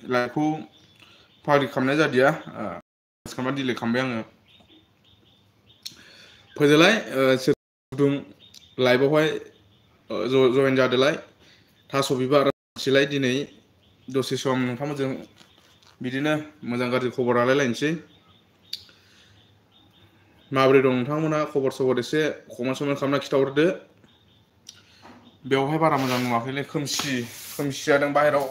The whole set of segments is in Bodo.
लाइभखौ पाब्लिक खालामनाय जादिया खालामना डिलिट खालामबाय आङो फैदोलाय सोर गुदुं लाइभआवहाय जयेन जादोलाय थास' बिबार सिलाय दिनै दसे सम नोंथांमोनजों बिदिनो मोजां गाज्रि खबर लालायलायनोसै माबोरै दं नोंथांमोना खबर सबर एसे कमेन्ट समेन्ट खालामना खिथाहरदो बेवहाय बारा मोजां नुवाखैलै खोमसि जादों बाहेराव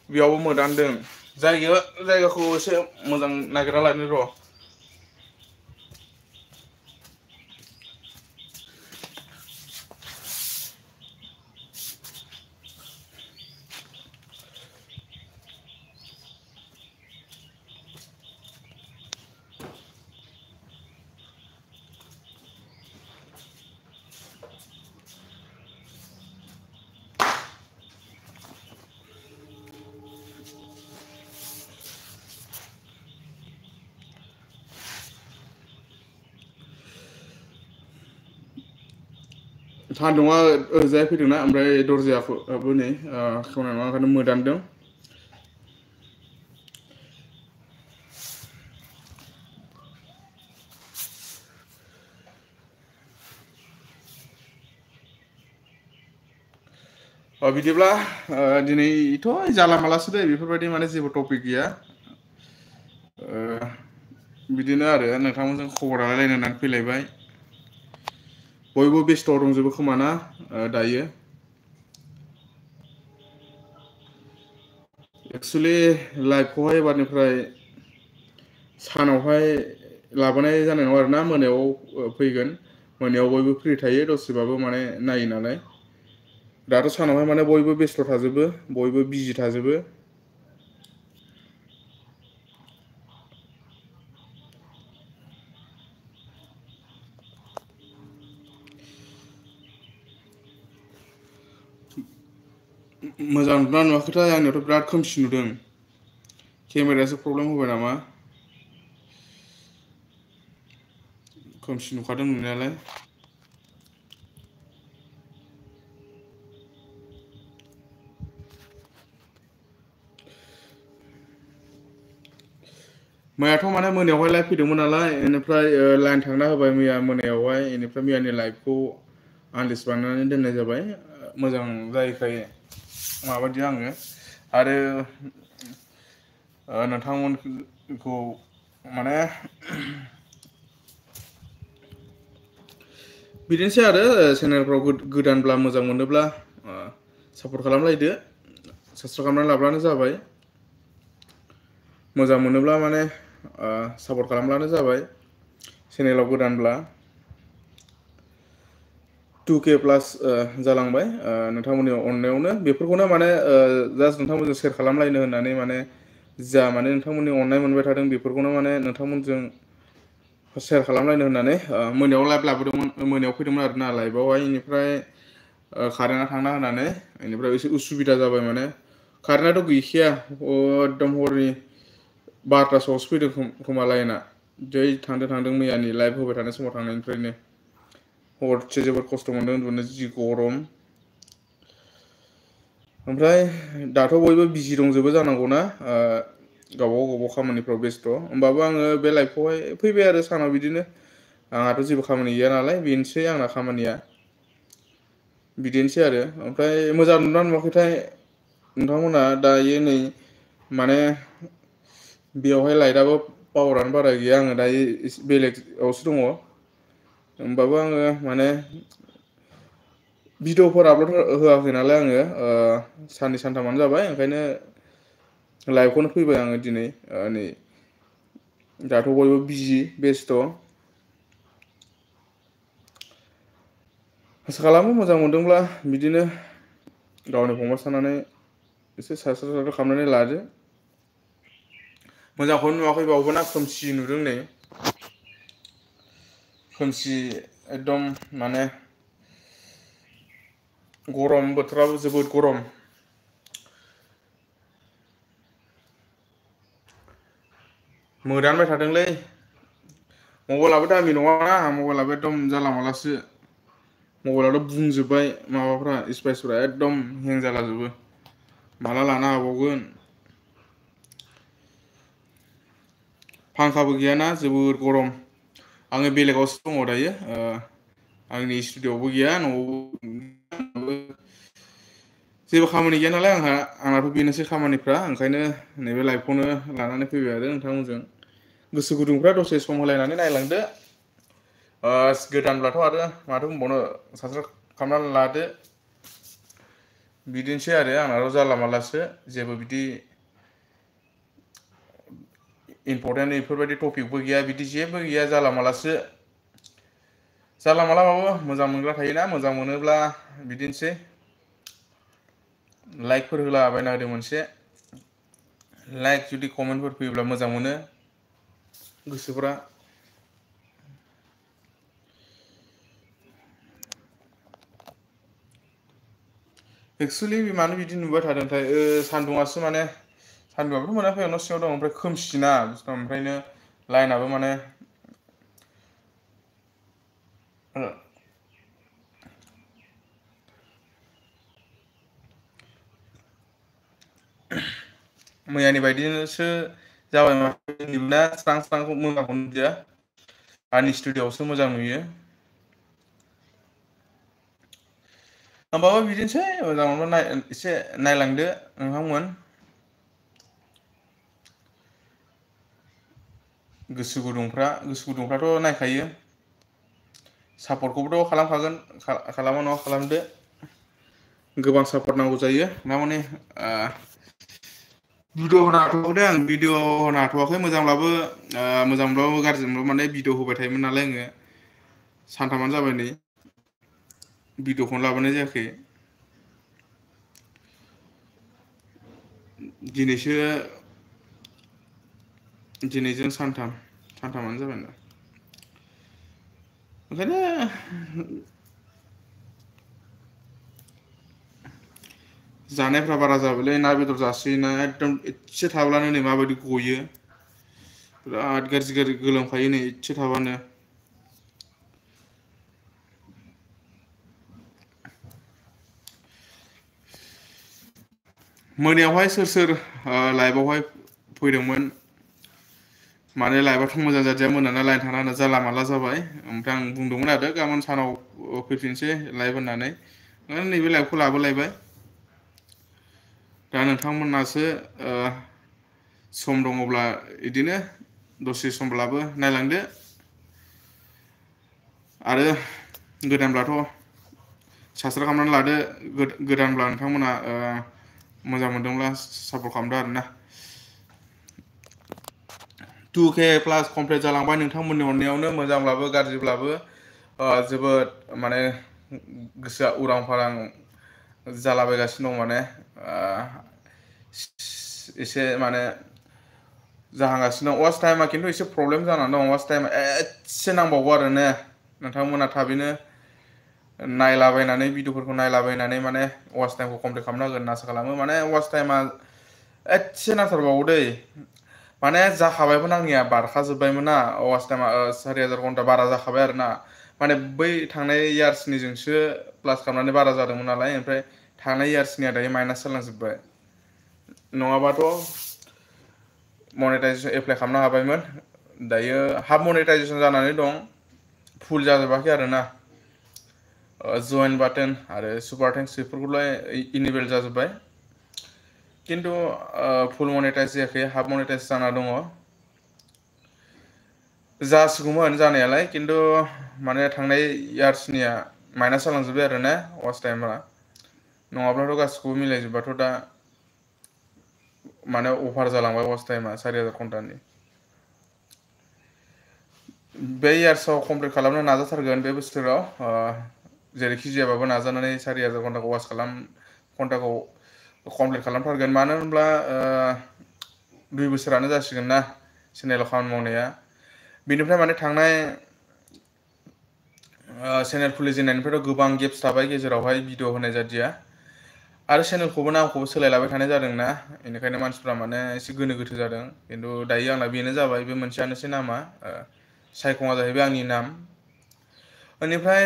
बेयावबो मोदानदों जायगाखौ एसे मोजां नागिरना लानो र' सान्दुङा ओरैजाय फैदोंना ओमफ्राय दरजायाबो नै खेवनाय नङा ओंखायनो मोदानदों बिदिब्ला दिनैथ' जाला मालासो दै बेफोरबायदि माने जेबो टपिक गैया बिदिनो आरो नोंथांमोनजों खबर लालायलायनो होननानै फैलायबाय बयबो बेस्थ' दंजोबो खोमा ना दायो एक्सुवेलि लाइभखौहाय एबारनिफ्राय सानावहाय लाबोनाय जानाय नङा आरोना मोनायाव फैगोन मोनायाव बयबो फ्रि थायो दसेबाबो माने नायो नालाय दाथ' सानावहाय माने बयबो बेस्थ' थाजोबो बयबो बिजि थाजोबो मोजां नुदोंना नुवाखैथाय आंनियावथ' बिराद खोमसि नुदों केमेरायासो प्रब्लेम होबाय नामा खोमसि नुखादों नुनायालाय मैयाथ' माने मोनायावहाय लाइभ फैदोंमोन नालाय बेनिफ्राय लाइन थांना होबाय मैया मोनायावहाय बेनिफ्राय मैयानि लाइभखौ आनलिस्ट बानायनानै दोननाय जाबाय मोजां जायैखाय माबादि आङो आरो नोंथांमोनखौ माने बिदिनोसै आरो चेनेलफ्राव गोदानब्ला मोजां मोनोब्ला सापर्ट खालामलायदो साबसक्राइब खालामनानै लाब्लानो जाबाय मोजां मोनोब्ला माने सापर्ट खालामब्लानो जाबाय चेनेलाव गोदानब्ला 2K प्लास जालांबाय नोंथांमोननि अननायावनो बेफोरखौनो माने जास्ट नोंथांमोनजों शेयार खालामलायनो होननानै माने जा माने नोंथांमोननि अननाय मोनबाय थादों बेफोरखौनो माने नोंथांमोनजों शेयार खालामलायनो होननानै मोनायाव लाइभ लाबोदोंमोन मोनायाव फैदोंमोन आरोना लाइभआवहाय बेनिफ्राय कारेन्टआ थांना होनानै बेनिफ्राय एसे उसुबिदा जाबाय माने कारेन्टआथ' गैखाया एकदम हरनि 12थासोआवसो फैदों खोमा लाइना जै थांदों मैयानि लाइभ होबाय थानाय समाव थांनायनिफ्रायनो हरसे जोबोद खस्थ' मोनदों उन्दुनो जि गरम ओमफ्राय दाथ' बयबो बिजि दंजोबो जानांगौना गावबागाव खामानिफ्राव बेस्थ' होमबाबो आङो बे लाइभखौहाय फैबाय आरो सानाव बिदिनो आंहाथ' जेबो खामानि गैया नालाय बेनोसै आंना खामानिया बिदिनोसै आरो ओमफ्राय मोजां नुदोंना नुवाखैथाय नोंथांमोना दायो नै माने बेयावहाय लाइटआबो पावारानो बारा गैया आङो दायो बेलेगावसो दङ होमबाबो आङो माने भिडिअफोर आपलड होआखै नालाय आङो साननै सानथामानो जाबाय ओंखायनो लाइभखौनो फैबाय आङो दिनै नै दाथ' बयबो बिजि बेस्थ' आसा खालामो मोजां मोनदोंब्ला बिदिनो गावनि फंबाय साननानै एसे साबसक्राइब खालामनानै लादो मोजांखौनो नुवाखै बावबोना खोमसि नुदों नै खोमसि एकदम माने गरम बोथोराबो जोबोद गरम मोदानबाय थादोंलै मबाइलाबो दामि नङाना मबाइलाबो एकदम जानला मानलासो मबाइलाथ' बुंजोब्बाय माबाफ्रा स्पेसफ्रा एकदम हें जालाजोबो माला लानो हाबावगोन फांखाबो गैयाना जोबोर गरम आङो बेलेगावसो दङ दायो आंनि स्टुडिअ'आवबो गैया न'आवबो जेबो खामानि गैया नालाय आंनाथ' बेनोसै खामानिफ्रा ओंखायनो नैबे लाइभखौनो लानानै फैबाय आरो नोंथांमोनजों गोसो गुदुंफ्रा दसे सम होलायनानै नायलांदो गोदानब्लाथ' आरो माथो बुंबावनो साबसक्राइब खालामनानै लादो बिदिनोसै आरो आंनाथ' जाला मालासो जेबो बिदि इम्पर्टेन्ट बेफोरबायदि टपिकबो गैया बिदि जेबो गैया जाला मालासो जाला मालाबाबो मोजां मोनग्रा थायोना मोजां मोनोब्ला बिदिनोसै लाइकफोर होलाबायना होदो मोनसे लाइक जुदि कमेन्टफोर फैयोब्ला मोजां मोनो गोसोफ्रा एक्सुवेलि मानो बिदि नुबाय थादोंथाय सान्दुङासो माने सान्दुङाबोथ' मोनाखै न' सिङाव दं ओमफ्राय खोमसिना बुस्थुआ ओमफ्रायनो लाइनाबो माने मैयानि बायदिसो जाबाय माना स्रां स्रांखौ मोजांखौ नुदिया आंनि स्टुडिअ'आवसो मोजां नुयो होमबाबो बिदिनोसै मोजां मोनबा एसे नायलांदो नोंथांमोन गोसो गुदुंफ्राथ' नायखायो सापर्टखौबोथ' खालामखागोन खालामा नङा खालामदो गोबां सापर्ट नांगौ जायो थारमाने भिडिअ होनो हाथ'वाखै आं भिडिअ होनो हाथ'वाखै मोजांब्लाबो गाज्रिब्लाबो माने भिडिअ होबाय थायोमोन नालाय आङो सानथामानो जाबाय नै भिडिअखौनो लाबोनाय जायाखै दिनैसो दिनैजों सानथामानो जाबाय ना ओंखायनो जानायफ्रा बारा जाबायलै ना बेदर जासोयोना एकदम एसे थाब्लानो नै माबायदि गयो बिराद गाज्रि गाज्रि गोलोमखायो नै एसे थाबानो मोनायावहाय सोर सोर लाइभआवहाय फैदोंमोन माने लाइभआथ' मोजां जादिया मोनाना लाइन थाना जाला माला जाबाय ओमफ्राय आं बुंदोंमोन आरो गाबोन सानाव फैफिनसै लाइभ होननानै नैबे लाइभखौ लाबोलायबाय दा नोंथांमोनासो सम दङब्ला बिदिनो दसे समब्लाबो नायलांदो आरो गोदानब्लाथ' साबसक्राइब खालामनानै लादो गोदानब्ला नोंथांमोना मोजां मोनदोंब्ला सापर्ट खालामदो आरोना 2K प्लास कमप्लिट जालांबाय नोंथांमोननि अननायावनो मोजांब्लाबो गाज्रिब्लाबो जोबोद माने गोसोआ उरां फारां जालाबायगासिनो दं माने एसे माने जाहांगासिनो दं वाच टाइमा खिन्थु एसे प्रब्लेम जानानै दं वाच टाइमा एसे नांबावगौ आरो ने नोंथांमोना थाबैनो नायलाबायनानै भिडिअफोरखौ नायलाबायनानै माने वाच टाइमखौ कमप्लिट खालामना होगोन होनना आसा खालामो माने वाच टाइमा एसे नांथारबावो दै माने जाखाबायमोन आंनिया बारखाजोब्बायमोन ना वाच टाइमा 4000 घन्टा बारा जाखाबाय आरो ना माने बै थांनाय इयार्सनिजोंसो प्लास खालामनानै बारा जादोंमोन नालाय ओमफ्राय थांनाय इयार्सनिया दायो माइनास जालांजोब्बाय नङाबाथ' मनेटाइजेसन एप्लाइ खालामनो हाबायमोन दायो हाफ मनेटाइजेसन जानानै दं फुल जाजोबाखै आरोना जइन बाटोन आरो सुपार थेंक्स बेफोरखौलाय इनेबेल जाजोब्बाय खिन्थु फुल मनेटाइज जायाखै हाफ मनेटाइस जाना दङ जासिगौमोन जानायालाय खिन्थु माने थांनाय इयार्सनिया माइनास जालांजोब्बाय आरो ना वाच टाइमा नङाब्लाथ' गासिखौबो मिलायजोबबाथ' दा माने अभार जालांबाय वाच टाइमा 4000 घन्टानि बे इयार्सआव कमप्लिट खालामनो नाजाथारगोन बे बोसोराव जेरैखि जायाबाबो नाजानानै 4000 घन्टाखौ वाच घन्टाखौ कमप्लिट खालामथारगोन मानो होनब्ला 2 बोसोरानो जासिगोन ना चेनेलाव खामानि मावनाया बेनिफ्राय माने थांनाय चेनेल खुलिजेननायनिफ्रायथ' गोबां गेप्स थाबाय गेजेरावहाय भिडिअ होनाय जादिया आरो चेनेलखौबो नामखौबो सोलायलाबाय थानाय जादों ना, बेनिखायनो मानसिफ्रा माने एसे गोनो गोथो जादों। खिन्थु दायो आंना बेनो जाबाय, बे मोनसेयानोसै नामा, सायखङा जाहैबाय आंनि नाम। बेनिफ्राय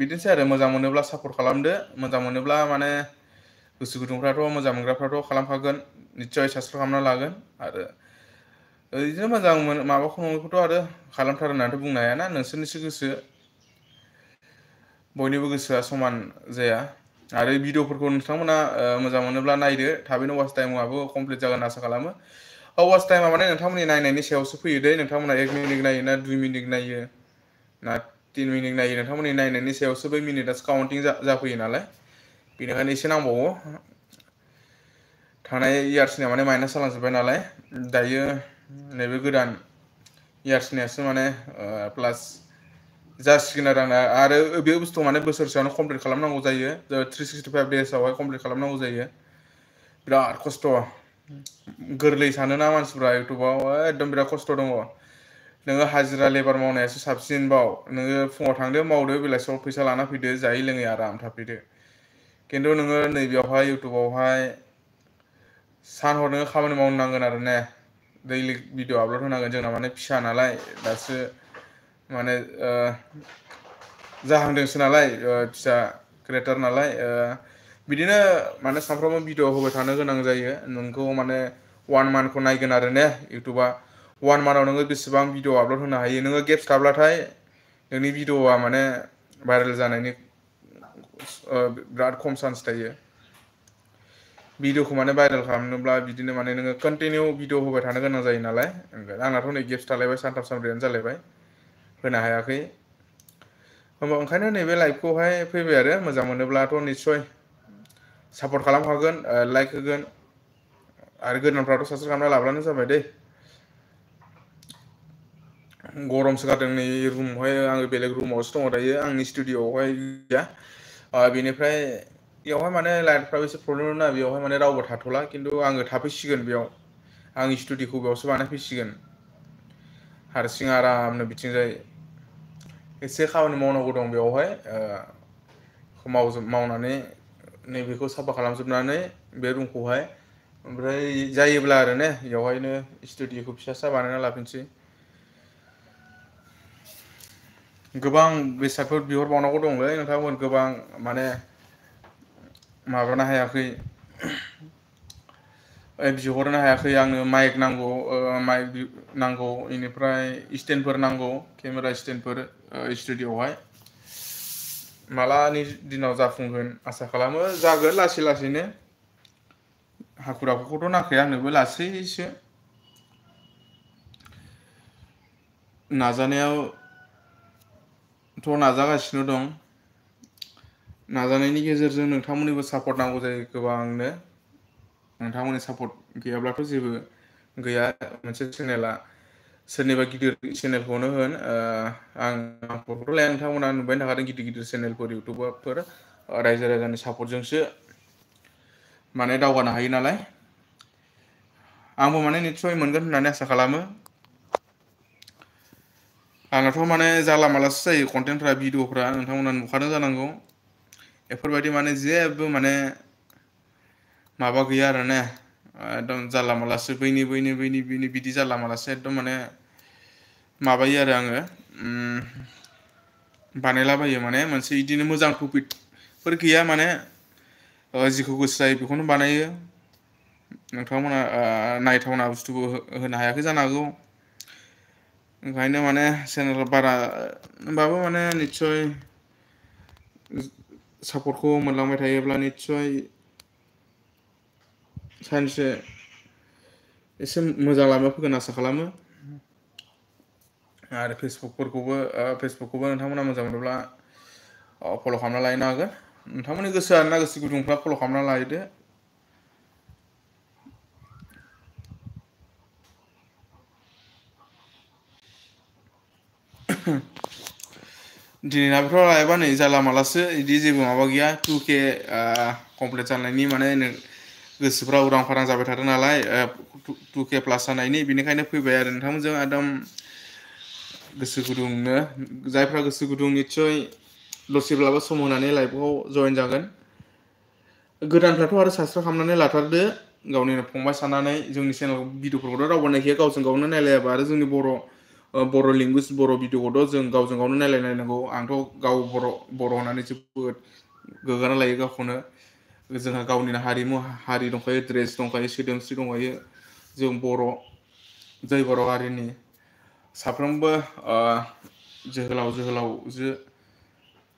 बिदिनोसै आरो, मोजां मोनोब्ला सापर्ट खालामदो, मोजां मोनोब्ला माने गोसो गुदुंफ्राथ' मोजां मोनग्राफ्राथ' खालामखागोन, निस्सय साबसक्राइब खालामना लागोन। आरो बिदिनो मोजां माबाखौ नङैखौथ' आरो खालामथार होननानैथ' बुंनो हायाना, नोंसोरनिसो गोसो, बयनिबो गोसोआ समान जाया। आरो भिडिअफोरखौ नोंथांमोना मोजां मोनोब्ला नायदो, थाबैनो वाच टाइमाबो कमप्लिट जागोन आसा खालामो। वाच टाइमा माने नोंथांमोननि नायनायनि सायावसो फैयो दै, नोंथांमोना 1 मिनिट नायो ना 2 मिनिट नायो ना 3 मिनिट नायो, नोंथांमोननि नायनायनि सायावसो बै मिनिटआसो काउन्टिं जाफैयो नालाय, बेनिखायनो एसे नांबावो। थांनाय इयार्सनिया माने माइनास जालांजोब्बाय नालाय, दायो नैबे गोदान इयार्सनियासो माने प्लास जासिगोन आरो आंना। आरो बे बुस्थुखौ माने बोसोरसेयावनो कमप्लिट खालामनांगौ जायो, 365 डेजआवहाय कमप्लिट खालामनांगौ जायो। बिराद खस्थ', गोरलै सानोना मानसिफ्रा इउटुबाव, एकदम बिराद खस्थ' दङ। नोङो हाजिरा लेबार मावनायासो साबसिन बाव, नोङो फुङाव थांदो मावदो, बेलासियाव फैसा लाना फैदो, जायै लोङै आराम थाफैदो। खिन्थु नोङो नैबेयावहाय इउटुबावहाय सान हर नोङो खामानि मावनो नांगोन आरो ने, दैलि भिडिअ आपलड होनांगोन। जोंना माने फिसा नालाय, दासो माने जाहांदोंसो नालाय, फिसा क्रियेटर नालाय, बिदिनो माने सानफ्रामबो भिडिअ होबाय थानो गोनां जायो। नोंखौ माने 1 मान्थखौ नायगोन आरो ने इउटुबा, 1 मान्थआव नोङो बेसेबां भिडिअ आपलड होनो हायो। नोङो गेप्स थाब्लाथाय नोंनि भिडिअआ माने भाइरेल जानायनि बिराद खम चान्स थायो। भिडिअखौ माने भाइरेल खालामनोब्ला बिदिनो माने नोङो कन्टिनिउ भिडिअ होबाय थानो गोनां जायो नालाय, आंनाथ' नै गेप्स थालायबाय, सानथाम सानब्रैयानो जालायबाय होनो हायाखै। होमबा ओंखायनो नैबे लाइभखौहाय फैबाय आरो, मोजां मोनोब्लाथ' निस्सय सापर्ट खालामखागोन, लाइक होगोन, आरो गोदानफ्राथ' साबसक्राइब खालामना लाब्लानो जाबाय दै। गरमसो जादों नै रुमावहाय, आङो बेलेग रुमावसो दङ दायो, आंनि स्टुडिअआवहाय गैया। बेनिफ्राय बेयावहाय माने लाइटफ्राबो एसे प्रब्लेम ना, बेयावहाय माने रावबो थाथ'ला, खिन्थु आङो थाफैसिगोन बेयाव, आंनि स्टुडिअखौ बेयावसो बानायफैसिगोन हारसिं आरामनो। बिथिंजाय एसे खामानि मावनांगौ दं बेवहाय, मावनानै नैबेखौ साफा खालामजोबनानै बे रुमखौहाय, ओमफ्राय जायोब्ला आरो ने बेवहायनो स्टुडिअखौ फिसासा बानायना लाफिनसै। गोबां बेसादफोर बिहरबावनांगौ दंलै नोंथांमोन, गोबां माने माबानो हायाखै, बिहरनो हायाखै। आंनो माइक नांगौ, माइक नांगौ, बेनिफ्राय स्टेन्डफोर नांगौ, केमेरा स्टेन्डफोर स्टुडिअआवहाय। मालानि दिनाव जाफुंगोन आसा खालामो, जागोन लासै लासैनो। हाखु दाखुखौथ' नांखाया आंनोबो, लासैसो नाजानायावथ' नाजागासिनो दं। नाजानायनि गेजेरजों नोंथांमोननिबो सापर्ट नांगौ जायो गोबांनो। नोंथांमोननि सापर्ट गैयाब्लाथ' जेबो गैया मोनसे चेनेला। सोरनिबा गिदिर चेनेलखौनो होन, आं नामखौथ' लाया, नोंथांमोना नुबाय थाखादों गिदिर गिदिर चेनेलफोर, इउटुबारफोर, रायजो राजानि सापर्टजोंसो माने दावगानो हायो नालाय। आंबो माने निस्सय मोनगोन होननानै आसा खालामो। आंनाथ' माने जाला मालासो जायो कन्टेन्टफ्रा, भिडिअफ्रा, नोंथांमोना नुखादों जानांगौ। बेफोरबायदि माने जेबो माने माबा गैया आरो ने, एकदम जानला मालासो, बैनि बिदि जानला मालासो एकदम माने माबायो आरो आङो, बानायलाबायो माने मोनसे बिदिनो मोजां टपिकफोर गैया माने, जिखौ गोसो जायो बेखौनो बानायो। नोंथांमोना नायथावना बुस्थुबो होनो हायाखै जानो हागौ, ओंखायनो माने चेनेल बारा होनबाबो माने निस्सय सापर्टखौ मोनलांबाय थायोब्ला निस्सय सानसे एसे मोजां लामायाव फैगोन आसा खालामो। आरो फेसबुकखौबो नोंथांमोना मोजां मोनोब्ला फल' खालामना लायनो हागोन। नोंथांमोननि गोसो आरोना, गोसो गुदुंफ्रा फल' खालामना लायदो। दिनैनाबोथ' लाइभआ नै जाला मालासो, बिदि जेबो माबा गैया, 2K कमप्लिट जानायनि माने गोसोफ्रा उरां फारां जाबाय थादों नालाय, 2K प्लास जानायनि, बेनिखायनो फैबाय आरो नोंथांमोनजों एकदम गोसो गुदुंनो। जायफ्रा गोसो गुदुं निस्सय दसेब्लाबो सम होनानै लाइभआव जयेन जागोन। गोदानफ्राथ' आरो साबसक्राइब खालामनानै लाथारदो गावनिनो फंबाय साननानै जोंनि चेनेल भिडिअफोरखौथ' रावबो नायखाया गावजों गावनो नायलायाबा आरो जोंनि बर' लेंगुवेज बर' भिडिअखौथ' जों गावजों गावनो नायलायनांगौ आंथ' गाव बर' होननानै जोबोद गोग्गाना लायो गावखौनो जोंहा गावनिनो हारि दंखायो ड्रेस दंखायो सोदोमस्रि दंखायो जों जै बर' हारिनि साफ्रोमबो जोहोलावजो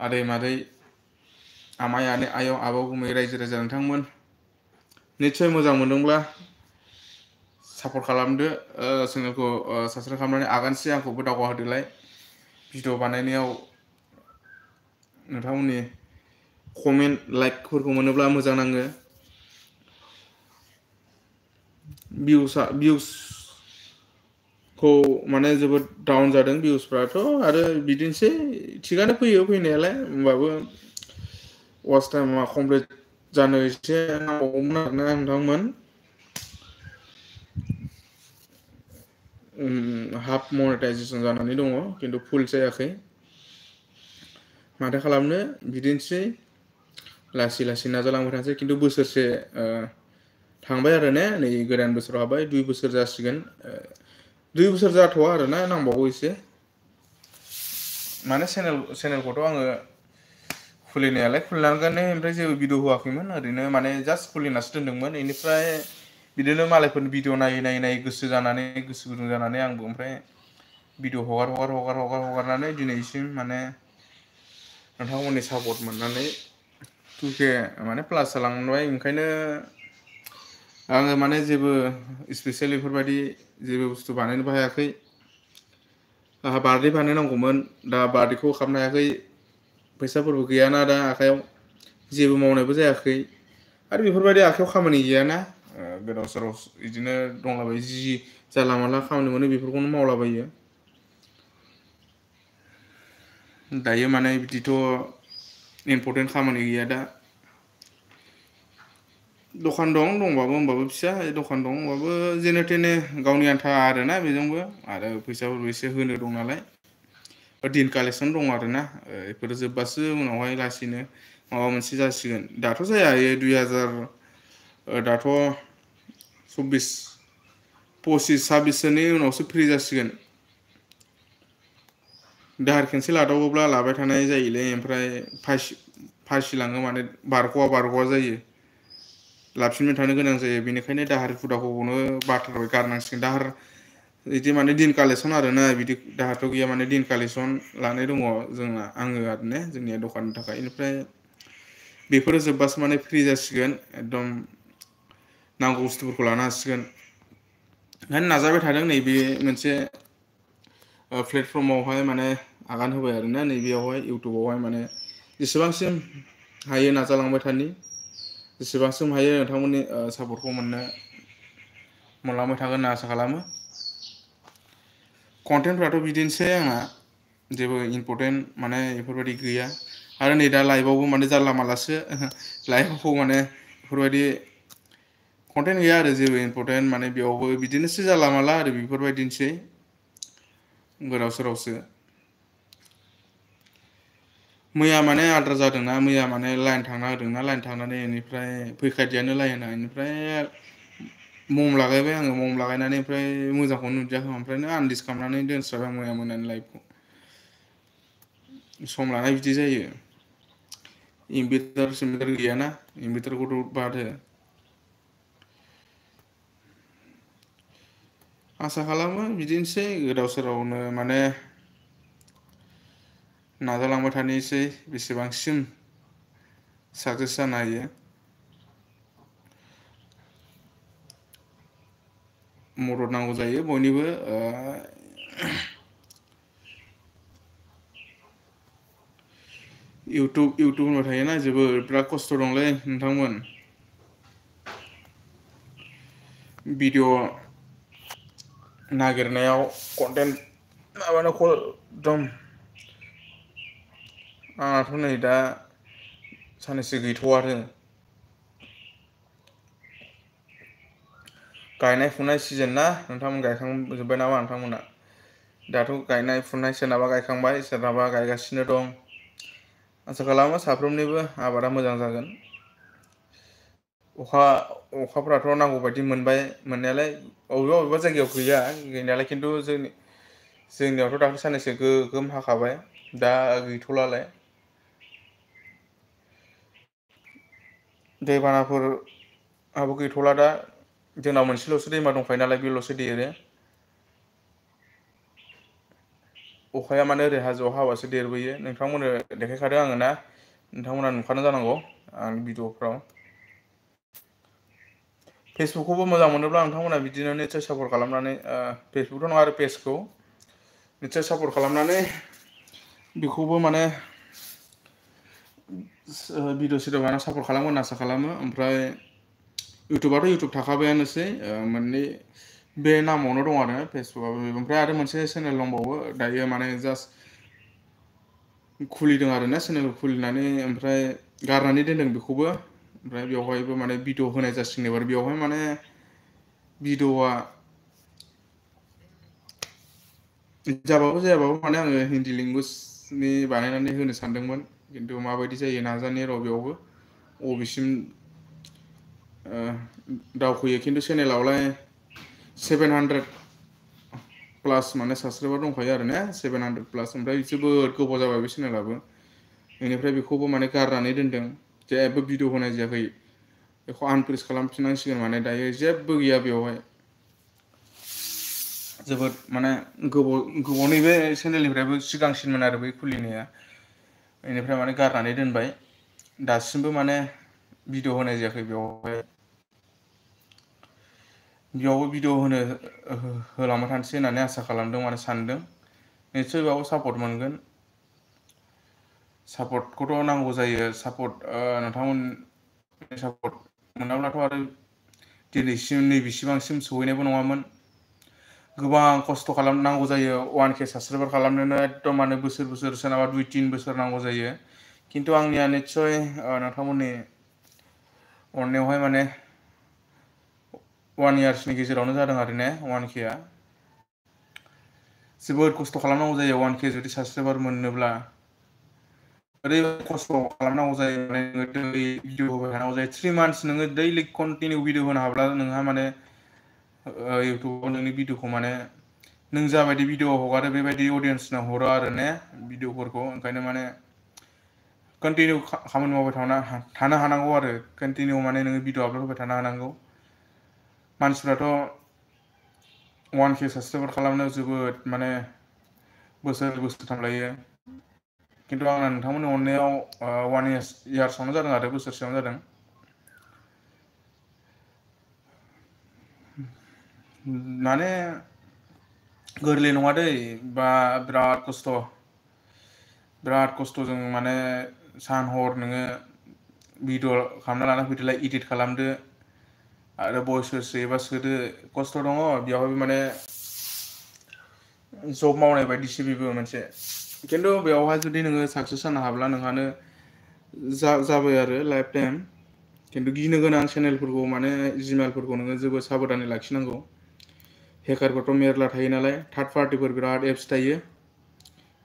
आदै मादै आमाय आयं आबौ गुमै रायजो राजा नोंथांमोन निस्सय मोजां मोनदोंब्ला सापर्ट खालामदो चेनेलखौ साबसक्राइब खालामनानै आगानसे आंखौबो दावगाहोदोलाय भिडिअ बानायनायाव नोंथांमोननि कमेन्ट लाइकफोरखौ मोनोब्ला मोजां नाङो भिउसखौ माने जोबोद डाउन जादों भिउसफ्राथ' आरो बिदिनोसै थिगानो फैयो फैनायालाय होमबाबो वाच टाइमा कमप्लिट जानो एसे नांबावगौमोन आरोना नोंथांमोन हाफ मनेटाइजेसन जानानै दङ खिन्थु फुल जायाखै माथो खालामनो बिदिनोसै लासै लासै नाजालांबाय थानोसै खिन्थु बोसोरसे थांबाय आरो ने नै गोदान बोसोराव हाबबाय 2 बोसोर जासिगोन 2 बोसोर जाथ'वा आरोना नांबावगौ एसे माने चेनेलखौथ' आङो खुलिनायालाय खुलिनांगोन ओमफ्राय जेबो भिडिअ होआखैमोन ओरैनो माने जास्ट खुलिनासो दोनदोंमोन बेनिफ्राय बिदिनो मालायफोरनि भिडिअ नायै गोसो गुदुं जानानै आंबो ओमफ्राय भिडिअ हगारनानै दिनैसिम माने नोंथांमोननि सापर्ट मोननानै 2K माने प्लास जालांबाय ओंखायनो आङो माने जेबो स्पेसियेल बेफोरबायदि जेबो बुस्थु बानायनोबो हायाखै आंहा बार्थडे बानायनांगौमोन दा बार्थडेखौ खालामनो हायाखै फैसाफोरबो गैयाना दा आखाइयाव जेबो मावनायबो जायाखै आरो बेफोरबायदि आखाइयाव खामानि गैयाना गोदाव सोराव बिदिनो दंलाबायो जि जानला मानला खामानि मोनो बेफोरखौनो मावलाबायो दायो माने बिदिथ' इम्पर्टेन्ट खामानि गैया दा दखान दंबाबो होमबाबो फिसा दखान दं होमबाबो जेने थेने गावनि आन्था आरोना बेजोंबो आरो फैसाफोरबो एसे होनो दं नालाय दिन कालेकसन दं आरोना बेफोरो जोब्बासो उनावहाय लासैनो माबा मोनसे जासिगोन दाथ' जाया 2000 दाथ' 25-26 उनावसो फ्रि जासिगोन दाहार खेनसे लादावोब्ला लाबाय थानाय जायोलै ओमफ्राय फासिलाङो माने बारग'वा जायो लाफिनबाय थानो गोनां जायो बेनिखायनो दाहार हुदाखौनो बाथारबाय गारनांसिगोन दाहार बिदि माने दिन कालेकसन आरोना बिदि दाहारथ' गैया माने दिन कालेकसन लानाय दङ आङो आरो ने जोंनिया दखाननि थाखाय बेनिफ्राय बेफोरो जोब्बासो माने फ्रि जासिगोन एकदम नांगौ बुस्थुफोरखौ लानो हासिगोन ओंखायनो नाजाबाय थादों नैबे मोनसे प्लेटफर्मावहाय माने आगान होबाय आरोना नैबेयावहाय इउटुबावहाय माने जेसेबांसिम हायो नाजालांबाय थानि जेसेबांसिम हायो नोंथांमोननि सापर्टखौ मोनलांबाय थागोन होनना आसा खालामो कन्टेन्टफ्राथ' बिदिनोसै आंना जेबो इम्पर्टेन्ट माने बेफोरबायदि गैया आरो नै दा लाइभआवबो माने जानला मानलासो लाइभआव माने बेफोरबायदि कन्टेन्ट गैया आरो जेबो इम्पर्टेन्ट माने बेयावबो बिदिनोसो जानला मानला आरो बेफोरबायदिनोसै गोदाव सोरावसो मैया माने आद्रा जादोंना मैया माने लाइन थांना होदोंना लाइन थांनानै बेनिफ्राय फैखादियानो लाइना बेनिफ्राय मम लागायबाय आङो मम लागायनानै ओमफ्राय मोजांखौनो नुदियाखै ओमफ्रायनो आनदिस खालामनानै दोनस्राबाय आं मैया मोनानि लाइभखौ सम लानाय बिदि जायो इनभार्टार गैयाना इनभार्टारखौथ' बाद हो आसा खालामो बिदिनोसै गोदाव सोरावनो माने नाजालांबाय थानोसै बेसेबांसिम साक्सेस जानो हायो मदद नांगौ जायो बयनिबो इउटुब होनबाय थायोना बिराद खस्थ' दंलै नोंथांमोन भिडिअ नागिरनायाव कन्टेन्ट माबानो एकदम आंनाथ' नै दा साननैसो गैथ'आ आरो गायनाय फुनाय सिजोन ना नोंथांमोन गायखांजोब्बाय नामा नोंथांमोना दाथ' गायनाय फुनाय सोरनाबा गायखांबाय सोरनाबा गायगासिनो दं आसा खालामो साफ्रोमनिबो आबादा मोजां जागोन अखाफ्राथ' नांगौ बायदि मोनबाय मोननायालाय अबेबा जायगायाव गैया गैनायालाय खिन्थु जोंनियावथ' दाख्लै साननैसो गोगोम हाखाबाय दा गैथ'लालाय दैबानाफोराबो गैथ'ला दा जोंनाव मोनसेल'सो दैमा दंखायो नालाय बेल'सो देरो अखाया माने ओरै हाजोआव हाबासो देरबोयो नोंथांमोननो देखायखादों आङो ना नोंथांमोना नुखादों जानांगौ आं भिडिअफ्राव फेसबुकखौबो मोजां मोनोब्ला नोंथांमोना बिदिनो निसय सापर्ट खालामनानै फेसबुकथ' नङा आरो पेजखौ निसय सापर्ट खालामनानै बेखौबो माने भिडिअ सिडिअ बानायना सापर्ट खालामगोन होनना आसा खालामो ओमफ्राय इउटुबाथ' इउटुब थाखाबायानोसै मोननै बे नामावनो दं आरो फेसबुकआबो ओमफ्राय आरो मोनसे चेनेल दंबावो दायो माने जास्ट खुलिदों आरोना चेनेलखौ खुलिनानै ओमफ्राय गारनानै दोनदों बेखौबो ओमफ्राय बेवहायबो माने भिडिअ होनाय जासिगोन एबार बेवहाय माने भिडिअआ जाबाबो जायाबाबो माने आङो हिन्दी लेंगुवेजनि बानायनानै होनो सानदोंमोन खिन्थु माबायदि जायो नाजानि र' बेयावबो अबेसिम दावखोयो खिन्थु चेनेलावलाय 700 प्लास माने साबसक्राइबार दंखायो आरो ने 700 प्लास ओमफ्राय जोबोद गोबाव जाबाय बे चेनेलाबो बेनिफ्राय बेखौबो माने गारनानै दोनदों जेबो भिडिअ होनाय जायाखै बेखौ आनप्रेस खालामफिननांसिगोन माने दायो जेबो गैया बेवहाय जोबोद माने गोबावनि बे चेनेलनिफ्रायबो सिगांसिनमोन आरो बै खुलिनाया बेनिफ्राय माने गारनानै दोनबाय दासिमबो माने भिडिअ होनाय जायाखै बेयावबो भिडिअ होलांबाय थानोसै होननानै आसा खालामदों माने सानदों निसय बेयावबो सापर्ट मोनगोन सापर्टखौथ' नांगौ जायो सापर्ट नोंथांमोननि सापर्ट मोनाब्लाथ' आरो दिनैसिम नैबेसिबांसिम सहैनायबो नङामोन गोबां खस्थ' खालामनांगौ जायो 1K साबसक्राइबार खालामनोनो एकदम माने बोसोर सोरनाबा 2-3 बोसोर नांगौ जायो खिन्थु आंनिया निस्सय नोंथांमोननि अननायावहाय माने 1 इयार्सनि गेजेरावनो जादों आरो ने 1Kआ जोबोद खस्थ' खालामनांगौ जायो 1K जुदि साबसक्राइबार मोननोब्ला ओरैबायदि खस्थ' खालामनांगौ जायो माने नोङो दैलि भिडिअ होबाय थानांगौ जायो 3 मान्थस नोङो दैलि कन्टिनिउ भिडिअ होनो हाब्ला नोंहा माने इउटुबाव नोंनि भिडिअखौ माने नों जाबायदि भिडिअ हगारो बेबायदि अडियेन्सनो हरो आरो ने भिडिअफोरखौ ओंखायनो माने कन्टिनिउ खामानि मावबाय थानो हानांगौ आरो कन्टिनिउ माने नोङो भिडिअ आपल'ड होबाय थानो हानांगौ मानसिफ्राथ' 1K साबसक्राइबार खालामनायाव जोबोद माने बोसोरथाम लायो खिन्थु आंना नोंथांमोननि अननायाव 1 इयार्सआवनो जादों आरो बोसोरसेयावनो जादों माने गोरलै नङा दै बिराद खस्थ'जों माने सान हर नोङो भिडिअ खालामना लाना फैदोलाय इडिट खालामदो आरो भइस एबा सोदो खस्थ' दङ बेयावहायबो माने जब मावनाय बायदिसो बेबो मोनसे खिन्थु बेवहाय जुदि नोङो साक्सेस जानो हाब्ला नोंहानो जाबाय आरो लाइफ टाइम खिन्थु गिनो गोनां चेनेलफोरखौ माने जिमेलफोरखौ नोङो जोबोद साबधानै लाखिनांगौ हेकारफोरथ' मेरला थायो नालाय थार्ड पार्टिफोर बिराद एप्स थायो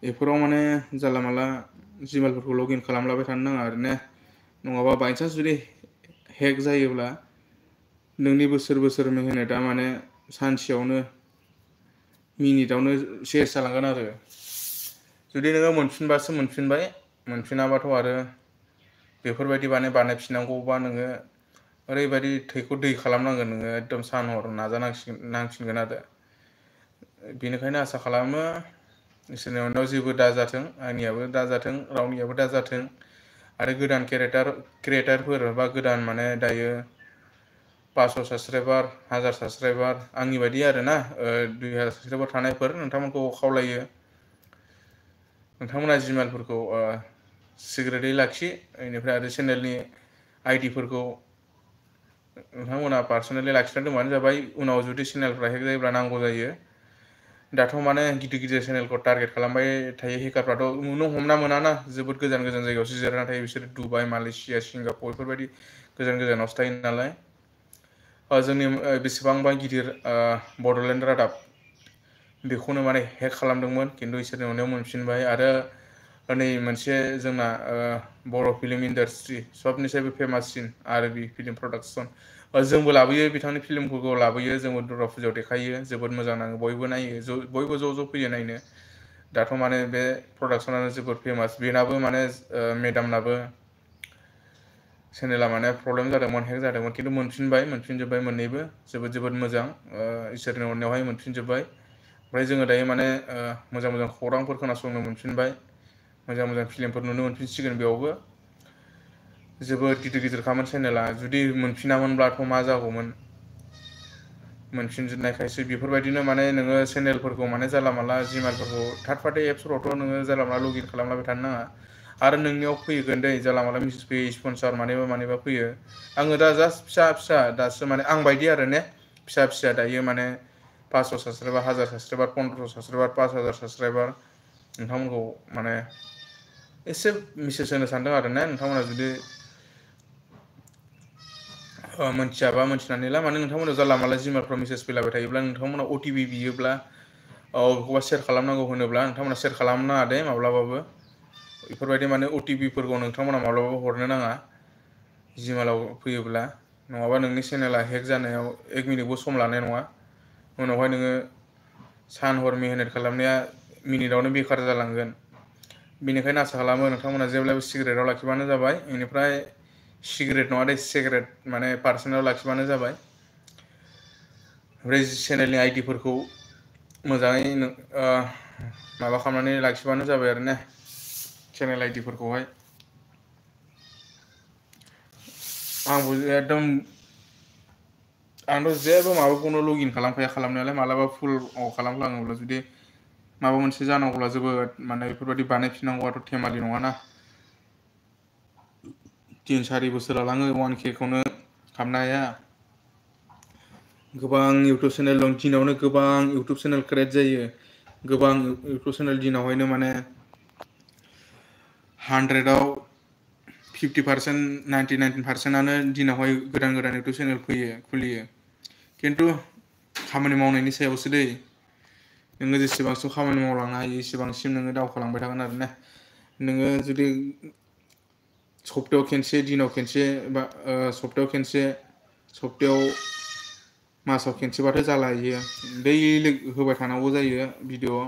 बेफोराव माने जानला मानला जिमेलफोरखौ लगइन खालामलाबाय थानो नाङा आरो ने नङाबा बायसान्स जुदि हेक जायोब्ला नोंनि बोसोर मेहनतआ माने सानसेयावनो मिनिटावनो सेस जालांगोन आरो जुदि नोङो मोनफिनबासो मोनफिनबाय मोनफिनाबाथ' आरो बेफोरबायदि बानायफिननांगौबा नोङो ओरैबायदि थैखौ दै खालामनांगोन नोङो एकदम सान हर नांसिनगोन आरो बेनिखायनो आसा खालामो इसोरनि अननायाव जेबो दाजाथों आंनियाबो दाजाथों रावनियाबो दाजाथों आरो गोदान क्रियेटारफोर बा गोदान माने दायो 500 साबसक्राइबार 1000 साबसक्राइबार आंनि बायदि आरो ना 2000 साबसक्राइबार थानायफोर नोंथांमोनखौ खावलायो नोंथांमोना जिमेलफोरखौ सिक्रेटै लाखि बेनिफ्राय आरो चेनेलनि आइडिफोरखौ नोंथांमोना पार्सनेलि लाखिना दोनबानो जाबाय उनाव जुदि चेनेलफ्रा हेक जायोब्ला नांगौ जायो दाथ' माने गिदिर चेनेलखौ टारगेट खालामबाय थायो हेकारफ्राथ' नुनो हमना मोनाना जोबोद गोजान जायगायावसो जिरायना थायो बिसोर दुबाइ मालयेसिया सिंगापुर बेफोरबायदि गोजानावसो थायो नालाय जोंनि बेसेबांबा गिदिर बड'लेण्ड रादाब बेखौनो माने हेक खालामदोंमोन खिन्थु इसोरनि अननायाव मोनफिनबाय आरो नै मोनसे जोंना बर' फिल्म इन्डास्ट्रि सबनिसायबो फेमाससिन आरबि फिल्म प्रडाक्सन जोंबो लाबोयो बिथांनि फिल्मफोरखौ लाबोयो जोंबो दुर्गा फुजायाव देखायो जोबोद मोजां नाङो बयबो नायो बयबो ज' फैयो नायनो दाथ' माने बे प्रडाक्सनानो जोबोद फेमास बेनाबो माने मेदामनाबो चेनेला माने प्रब्लेम जादोंमोन हेक जादोंमोन खिन्थु मोनफिनजोब्बाय मोन्नैबो जोबोद मोजां इसोरनि अननायावहाय मोनफिनजोब्बाय ओमफ्राय जोङो दायो माने मोजां खौरांफोर खोनासंनो मोनफिनबाय मोजां फिल्मफोर नुनो मोनफिनसिगोन बेयावबो जोबोद गिदिरखामोन चेनेला जुदि मोनफिनामोनब्लाथ' मा जागौमोन मोनफिनजोबनायखायसो बेफोरबायदिनो माने नोङो चेनेलफोरखौ माने जानला मानला जिमेलफोरखौ थार्ड पार्टि एप्सफोरावथ' नोङो जानला मानला लगइन खालामलाबाय थानो नाङा आरो नोंनियाव फैगोन दै जानला मानला मेसेज फैयो स्पनसार मानिबा फैयो आङो दा जास्ट फिसा दासो माने आं बायदि आरो ने फिसा दायो माने 500 साबसक्राइबार 1000 साबसक्राइबार 1500 साबसक्राइबार 5000 साबसक्राइबार नोंथांमोनखौ माने एसे मेसेज होनो सानदों आरो ना नोंथांमोना जुदि मोनथियाबा मोनथिनानै ला माने नोंथांमोनाव जानला मानला जिमेलफ्राव मेसेज फैलाबाय थायोब्ला नोंथांमोना अटिपि बियोब्ला बबेखौबा सेयार खालामनांगौ होनोब्ला नोंथांमोना सेयार खालामनो नाङा दे माब्लाबाबो बेफोरबायदि माने अटिपिफोरखौ नोंथांमोना माब्लाबाबो हरनो नाङा जिमेलाव फैयोब्ला नङाबा नोंनि चेनेला हेक जानायाव 1 मिनिटबो सम लानाय नङा उनावहाय नोङो सान हर मेहनत खालामनाया मिनिटावनो बेखार जालांगोन बेनिखायनो आसा खालामो नोंथांमोना जेब्लायबो सिक्रेटआव लाखिबानो जाबाय बेनिफ्राय सिक्रेट नङा दे सिक्रेट माने पार्सनेलाव लाखिबानो जाबाय ओमफ्राय चेनेलनि आइडिफोरखौ मोजाङै माबा खालामनानै लाखिबानो जाबाय आरो ने चेनेल आइडिफोरखौहाय आंबो एकदम आंथ' जेबो माबाखौनो लगइन खालामखाया खालामनायालाय मालाबा फुल खालामफ्लाङोब्ला जुदि माबा मोनसे जानांगौब्ला जोबोद माने बेफोरबायदि बानायफिननांगौआथ' धेमालि नङाना 3-4 बोसोर लाङो 1K खौनो खालामनो हाया गोबां इउटुब चेनेल दं दिनावनो गोबां इउटुब चेनेल क्रियेट जायो गोबां इउटुब चेनेल दिनावहायनो माने 100आव 50% 99%आनो दिनावहाय गोदान इउटुब चेनेल खुलियो खिन्थु खामानि मावनायनि सायावसो दै नोङो जेसेबांसिम खामानि मावलांनो हायो एसेबांसिम नोङो दावखोलांबाय थागोन आरो ना नोङो जुदि सप्तायाव खनसे दिनाव खनसे बा सप्तायाव खनसे सप्तायाव मासाव खनसेबाथाय जाला इयो दैलि होबाय थानांगौ जायो भिडिअ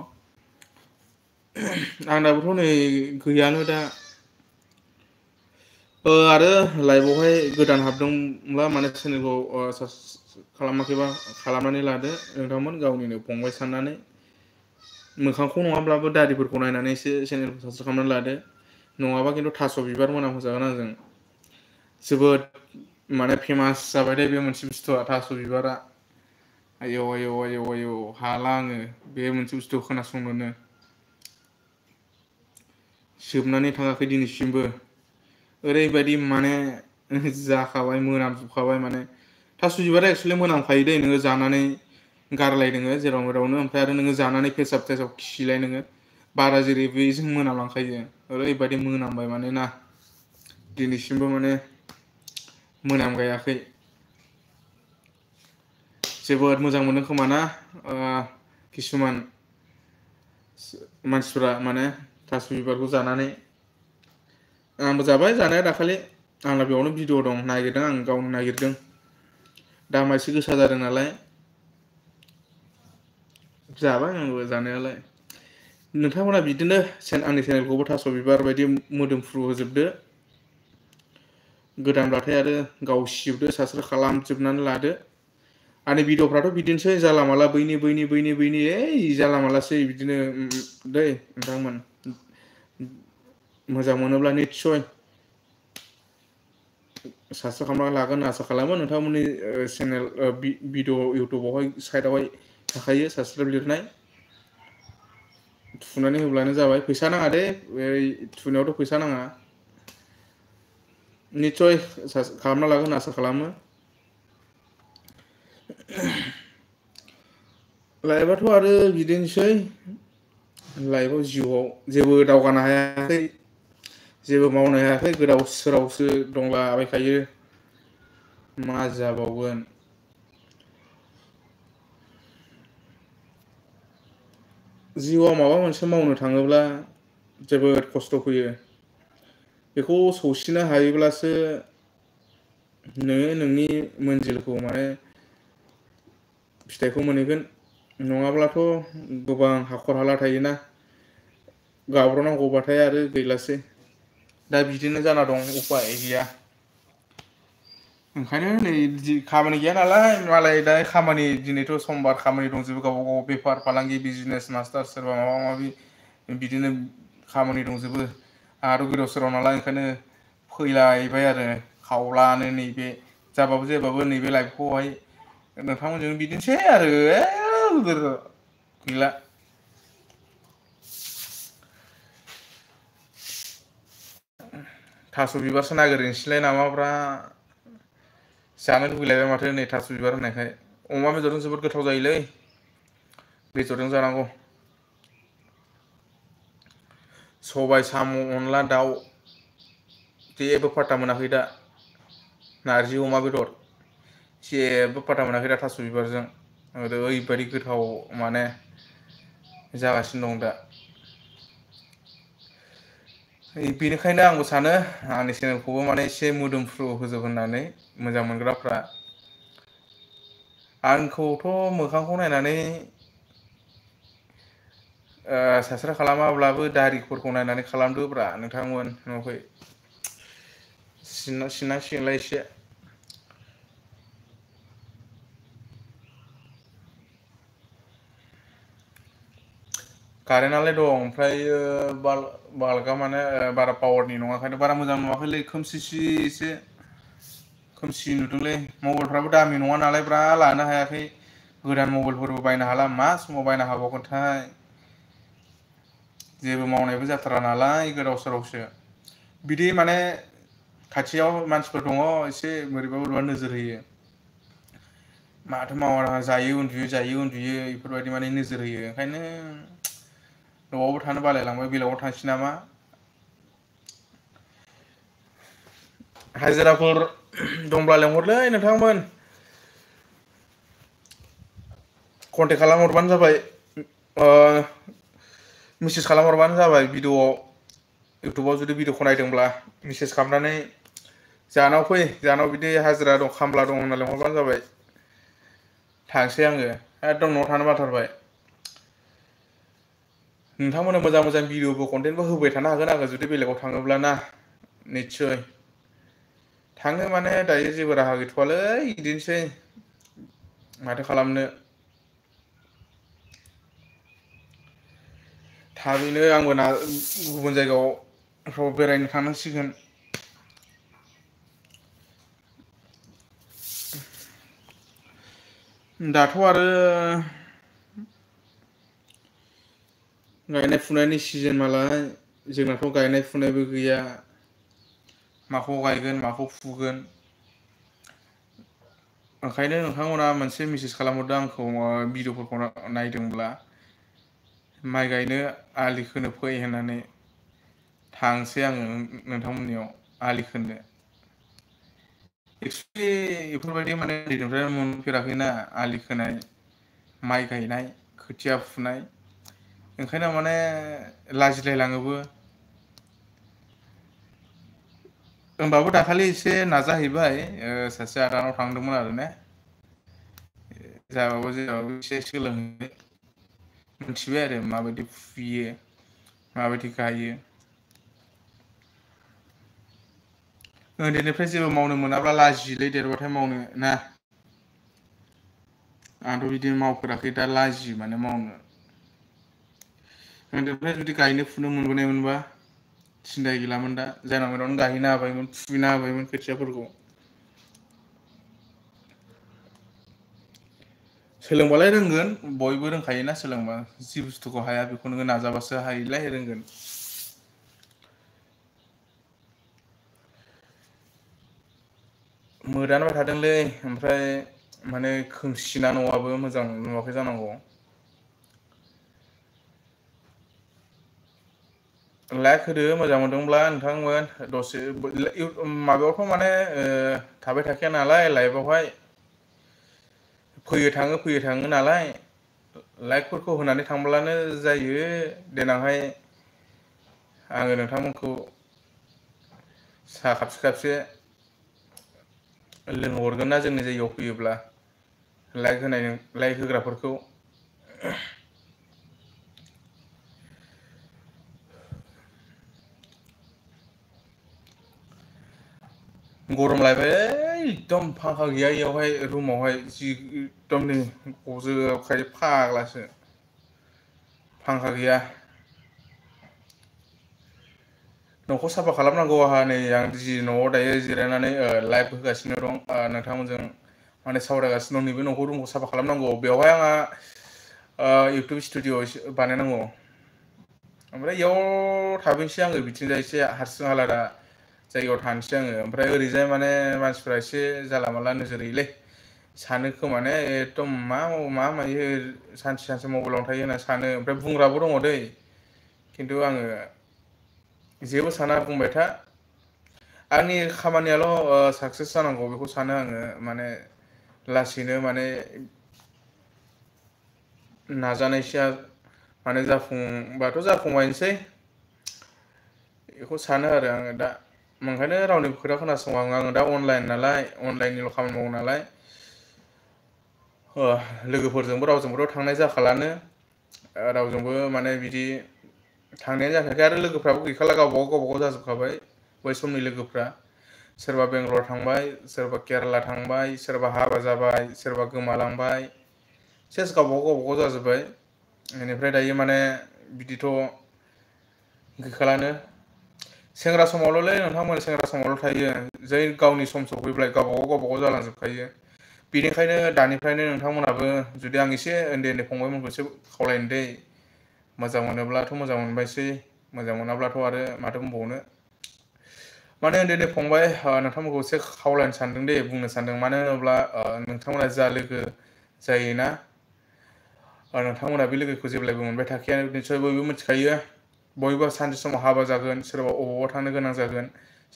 आंनाबोथ' नै गैयानो दा आरो लाइभआवहाय गोदान हाबदोंब्ला माने चेनेलखौ खालामाखैबा खालामनानै लादो नोंथांमोन गावनिनो फंबाय साननानै मोखांखौ नङाब्लाबो दारिफोरखौ नायनानै एसे चेनेलखौ साबसक्राइब खालामनानै लादो नङाबा खिन्थु थास' बिबार मोनामहोजागोन आंजों जोबोद माने फेमास जाबाय दे बे मोनसे बुस्थुआ थास' बिबारा आयौ हाला आङो बे मोनसे बुस्थुखौ खोनासंनोनो जोबनानै थाङाखै दिनैसिमबो ओरैबायदि माने जाखाबाय मोनामजोबखाबाय माने थास' बिबारा एक्सुवेलि मोनामखायो दै नोङो जानानै गारलाय नोङो जेराव मेरावनो ओमफ्राय आरो नोङो जानानै फेसाब खिलाय नोङो बारा जेरै बेजों मोनामलांखायो ओरैबायदि मोनामबाय मानोना दिनैसिमबो माने मोनामगायाखै जोबोद मोजां मोनो खोमा ना किसुमान मानसिफ्रा माने थास' बिबारखौ जानानै आंबो जाबाय जानाया दाखालि आंना बेयावनो भिडिअ दं नागिरदों आं गावनो नागिरदों दामा एसे गोसा जादों नालाय जाबाय आंबो जानायालाय नोंथांमोना बिदिनो आंनि चेनेलखौबो थास' बिबार बायदि मोदोमफ्रु होजोबदो गोदानब्लाथाय आरो गाव सिबदो साबसक्राइब खालामजोबनानै लादो आंनि भिडिअफ्राथ' बिदिनोसै जाला माला बैनि जाला मालासै बिदिनो दै नोंथांमोन मोजां मोनोब्ला निस्सय साबसक्राइब खालामना लागोन आसा खालामो नोंथांमोननि चेनेल भिडिअ इउटुबावहाय साइडआवहाय थाखायो साबसक्राइब लिरनाय थुनानै होब्लानो जाबाय फैसा नाङा दे थुनायावथ' फैसा नाङा निस्सय खालामना लागोन आसा खालामो लाइफआथ' आरो बिदिनोसै लाइफआव जिउआव जेबो दावगानो हायाखै जेबो मावनो हायाखै गोदाव सोरावसो दंलाबायखायो मा जाबावगोन जिउआव माबा मोनसे मावनो थाङोब्ला जोबोद खस्थ' फैयो। बेखौ सौसिनो हायोब्लासो नोङो नोंनि मोनजिलखौ माने फिथाइखौ मोनहैगोन। नङाब्लाथ' गोबां हाखर हाला थायोना, गाब्र'नांगौबाथाय आरो गैलासै। दा बिदिनो जाना दं, उफाय गैया। ओंखायनो नै खामानि गैया नालाय, मालाय दा खामानि दिनैथ' समबार खामानि दंजोबो गावबा गाव बेफार फालांगि बिजनेस मास्टार सोरबा माबा माबि बिदिनो खामानि दंजोबो। आंहाथ' गोदाव सोराव नालाय, ओंखायनो फैलायबाय आरो खावलानो नैबे जाबाबो जायाबाबो नैबे लाइफखौहाय नोंथांमोनजों बिदिनोसै आरो गैला। थास' बिबारसो नागिरहैनोसैलाय नामाब्रा, जानो लुबैलायबाय माथो नै थास' बिबार होननायखाय। अमा बेदरजों जोबोद गोथाव जायोलै, बेदरजों जानांगौ। सबाय साम' अनला दाउ जेबो फात्ता मोनाखै दा। नारजि अमा बेदर जेबो फात्ता मोनाखै दा थास' बिबारजों। ओरैबायदि गोथाव माने जागासिनो दं दा। बेनिखायनो आंबो सानो आंनि चेनेलखौबो माने एसे मोदोमफ्रु होजोब होननानै मोजां मोनग्राफ्रा। आंखौथ' मोखांखौ नायनानै साबसक्राइब खालामाब्लाबो दारिफोरखौ नायनानै खालामदोब्रा नोंथांमोन नुवाखै। सिनांसिगोनलाय एसे। कारेन्टआलाय दं, ओमफ्रायो बाल्बा माने बारा पावारनि नङा, ओंखायनो बारा मोजां नुवाखैलै, खोमसिसि एसे खोमसि नुदोंलै। मबाइलफ्राबो दामि नङा नालाय ब्रा, लानो हायाखै। गोदान मबाइलफोरबो बायनो हाला, मा समाव बायना हाबावगोनथाय। जेबो मावनायबो जाथारा नालाय, गोदाव सोरावसो। बिदि माने खाथियाव मानसिफोर दङ एसे बोरैबा बोरैबा नोजोर होयो। माथो मावा दाङा जायो उन्दुयो जायो उन्दुयो बेफोरबायदि माने नोजोर होयो। ओंखायनो न'आवबो थानो बालायलांबाय, बेलेगाव थांसै नामा। हाजिराफोर दंब्ला लेंहरलै नोंथांमोन। कन्टेक्ट खालामहरबानो जाबाय, मेसेज खालामहरबानो जाबाय भिडिअ'आव। इउटुबाव जुदि भिडिअ'खौ नायदोंब्ला मेसेज खालामनानै जाहानाव फै, जाहानाव बिदि हाजिरा दं खामला दं होनना लेंहरबानो जाबाय। थांसै आङो, एकदम न'आव थानो बाथारबाय। नोंथांमोना मोजां मोजां भिडिअ'बो कन्टेन्टबो होबाय थानो हागोन आङो जुदि बेलेगाव थाङोब्ला ना। निस्सय थांनो माने दायो जेबो राहा गैथ'वालै, बिदिनोसै माथो खालामनो। थाबैनो आंबो गुबुन जायगाफ्राव बेरायनो थांनांसिगोन। दाथ' आरो गायनाय फुनायनि सिजोन मालाय, जोंनाथ' गायनाय फुनायबो गैया। माखौ गायगोन माखौ फुगोन। ओंखायनो नोंथांमोना मोनसे मेसेज खालामहरदो आंखौ, भिडिअ'फोरखौ नायदोंब्ला। माइ गायनो आलि खोनो फै होननानै। थांसै आङो नोंथांमोननियाव आलि खोनो। एक्सुवेलि बेफोरबायदि माने उन्दैनिफ्राय मोनफेराखैना आलि खोनाय, माइ गायनाय, खोथिया फुनाय। ओंखायनो माने लाजिलायलाङोबो। होमबाबो दाखालि एसे नाजाहैबाय, सासे आदानाव थांदोंमोन आरो ने। जाबाबो जायाबाबो एसे सोलोंहैबाय। मिथिबाय आरो माबायदि फुयो, माबायदि गायो। उन्दैनिफ्राय जेबो मावनो मोनाब्ला लाजियोलै देरबाथाय मावनो ना। आंथ' बिदि मावफेराखै दा लाजियो माने मावनो। उन्दैनिफ्राय जुदि गायनो फुनो मोनबोनाय मोनबा सिन्था गैलामोन दा, जानला मोनलानो गायहैनो हाबायमोन, फुहैनो हाबायमोन खोथियाफोरखौ। सोलोंबालाय रोंगोन, बयबो रोंखायोना सोलोंबा। जि बुस्थुखौ हाया बेखौ नोङो नाजाबासो हायोलाय रोंगोन। मोदानबाय थादोंलै, ओमफ्राय माने खोमसिना न'आबो मोजां नुवाखै जानांगौ। लाइक होदो मोजां मोनदोंब्ला नोंथांमोन, दसे माबायावथ' माने थाबाय थाखाया नालाय लाइभआवहाय। फैयो थाङो नालाय। लाइकफोरखौ होनानै थांब्लानो जायो देनांहाय। आङो नोंथांमोनखौ साहा खाबसे खाबसे लोंहरगोन ना जोंनि जायगायाव फैयोब्ला लाइक होग्राफोरखौ। गरम लायबाय एकदम फांखा गैया इयावहाय रुमावहाय जि एकदम नै गजोबखायो फाग्लासो फांखा गैया। न'खौ साफा खालामनांगौ आंहा नै आं जि न'आव दायो जिरायनानै लाइभ होगासिनो दं नोंथांमोनजों माने सावरायगासिनो दं नैबे न'खौ रुमखौ साफा खालामनांगौ बेवहाय आंहा इउटुब स्टुडिअ बानायनांगौ ओमफ्राय इयाव थाफैनोसै आङो बिथिंजाय एसे हारसिं आलादा जायगायाव थानोसै आङो ओमफ्राय ओरैजाय माने मानसिफ्रा एसे जाला माला नोजोर होयोलै सानो खोमाने एकदम मा मायो सानसे सानसे मबाइलावनो थायो होनना सानो ओमफ्राय बुंग्राबो दङ दै खिन्थु आङो जेबो साना बुंबाय था आंनि खामानियाल' साक्सेस जानांगौ बेखौ सानो आङो माने लासैनो माने नाजानायसै माने जाफुंबाथ' जाफुंबायनोसै बेखौ सानो आरो आङो दा ओंखायनो रावनिबो खोथा खोनासङा आङो दा अनलाइन नालाय अनलाइननिल' खामानि मावो नालाय लोगोफोरजोंबो रावजोंबोथ' थांनाय जाखालानो रावजोंबो माने बिदि थांनायानो जाखायाखै आरो लोगोफ्राबो गैखाला गावबागाव जाजोबखाबाय बै समनि लोगोफ्रा सोरबा बेंगलर थांबाय सोरबा केरेला थांबाय सोरबा हाबा जाबाय सोरबा गोमालांबाय सेस गावबागाव जाजोब्बाय बेनिफ्राय दायो माने बिदिथ' गैखालानो सेंग्रा समावल'लै नोंथांमोन सेंग्रा समावल' थायो जै गावनि सम सफैबाय गावबागाव जालांजोबखायो बेनिखायनो दानिफ्रायनो नोंथांमोनहाबो जुदि आं एसे उन्दै फंबायमोनखौ एसे खावलायनो दै मोजां मोनोब्लाथ' मोजां मोनबायसै मोजां मोनाब्लाथ' आरो माथो बुंबावनो माने उन्दै फंबाय नोंथांमोनखौ एसे खावलायनो सानदों दे बुंनो सानदों मानो होनोब्ला नोंथांमोना जा लोगो जायोना नोंथांमोना बे लोगोखौ जेब्लायबो मोनबाय थाखाया निसय बयबो मिथिखायो बयबो सानसे समाव हाबा जागोन सोरबा अबावबा थांनो गोनां जागोन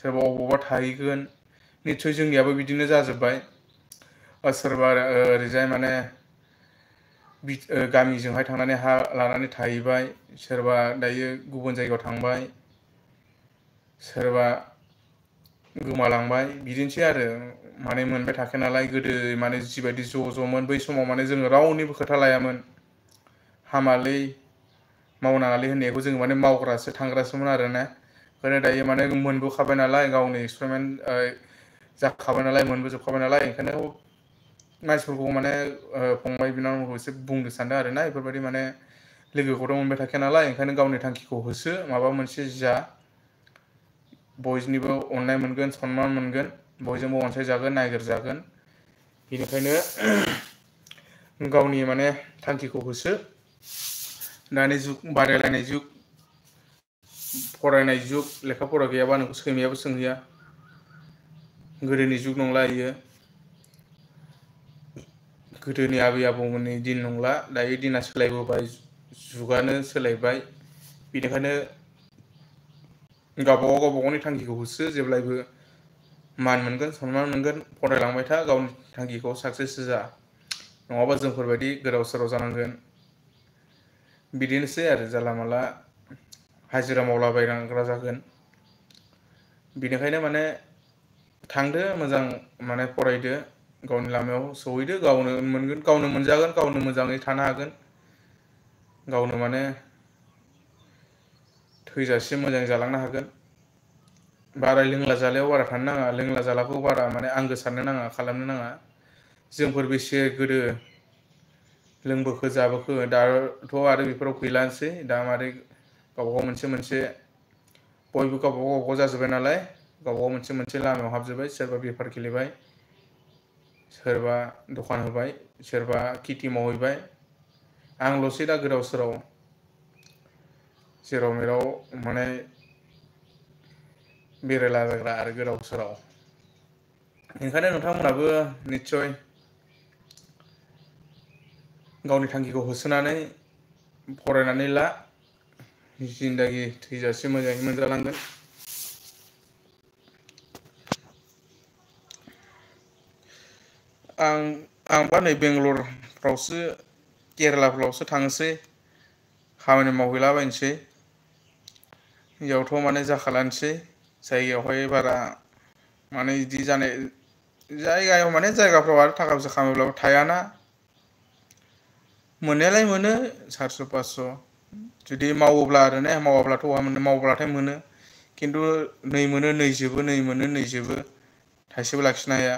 सोरबा अबावबा थाहैगोन निसय जोंनियाबो बिदिनो जाजोब्बाय सोरबा ओरैजाय माने गामिजोंहाय थांनानै हा लानानै थाहैबाय सोरबा दायो गुबुन जायगायाव थांबाय सोरबा गोमालांबाय बिदिनोसै आरो माने मोनबाय थाखाया नालाय गोदो माने जिबायदि ज'मोन बै समाव माने जोङो रावनिबो खोथा लायामोन हामालै मावनाङालै होननायखौ जोङो माने मावग्रासो थांग्रासोमोन आरोना ओंखायनो दायो माने मोनबोखाबाय नालाय गावनि एक्सपेरिमेन्ट जाखाबाय नालाय मोनबोजोबखाबाय नालाय ओंखायनो मानसिफोरखौ माने फंबाय बिनानावफोरखौ एसे बुंनो सानदों आरोना बेफोरबायदि माने लोगोखौथ' मोनबाय थाखाया नालाय ओंखायनो गावनि थांखिखौ होसो माबा मोनसे जा बयनिबो अननाय मोनगोन सनमान मोनगोन बयजोंबो अनसायजागोन नायगिरजागोन बेनिखायनो गावनि माने थांखिखौ होसो दानि जुग बादायलायनाय जुग फरायनाय जुग लेखा फरा गैयाबा नोंखौ सैमायाबो सोंहैया गोदोनि जुग नंला इयो गोदोनि आबै आबौमोननि दिन नंला दायो दिना सोलायबोबाय जुगानो सोलायबाय बेनिखायनो गावबागावनि थांखिखौ होसो जेब्लायबो मान मोनगोन सनमान मोनगोन फरायलांबाय था गावनि थांखिखौ साक्सेस जा नङाबा जोंफोरबायदि गोदाव सोराव जानांगोन बिदिनोसै आरो जानला मानला हाजिरा मावलाबायग्रा जागोन बेनिखायनो माने थांदो मोजां माने फरायदो गावनि लामायाव सहैदो गावनो मोनगोन गावनो मोनजागोन गावनो मोजाङै थानो हागोन गावनो माने थैजासिम मोजां जालांनो हागोन बारा लोंला जालायाव बारा थानो नाङा लोंला जालाखौ बारा माने आंगो साननो नाङा खालामनो नाङा जोंफोर बेसे गोदो लोंबोखो जाबोखो दाथ' आरो बेफोराव गैलानोसै दा मारै गावबागाव मोनसे बयबो गावबागाव जाजोब्बाय नालाय गावबागाव मोनसे लामायाव हाबजोब्बाय सोरबा बेफार गेलेबाय सोरबा दखान होबाय सोरबा खेथि मावहैबाय आंल'सै दा गोदाव सोराव जेराव मेराव माने बेरायलाबायग्रा आरो गोदाव सोराव ओंखायनो नोंथांमोनहाबो निस्सय गावनि थांखिखौ होसोनानै फरायनानै ला जिन्दागि थैजासे मोजाङै मोनजालांगोन आंबा नै बेंगालरफ्रावसो केरेलाफ्रावसो थांनोसै खामानि मावहैलाबायनोसै इयावथ' माने जाखालानोसै जायगायावहाय बारा माने इदि जानाय जायगायाव माने जायगाफ्राव आरो थाखा फैसा खामायब्लाबो थायाना मोननायालाय मोनो 400 500 जुदि मावोब्ला आरो ने मावाब्लाथ' बहा मोननो मावब्लाथाय मोनो खिन्थु नै मोनो नै जोबो नै मोनो नै जोबो थाइसेबो लाखिनो हाया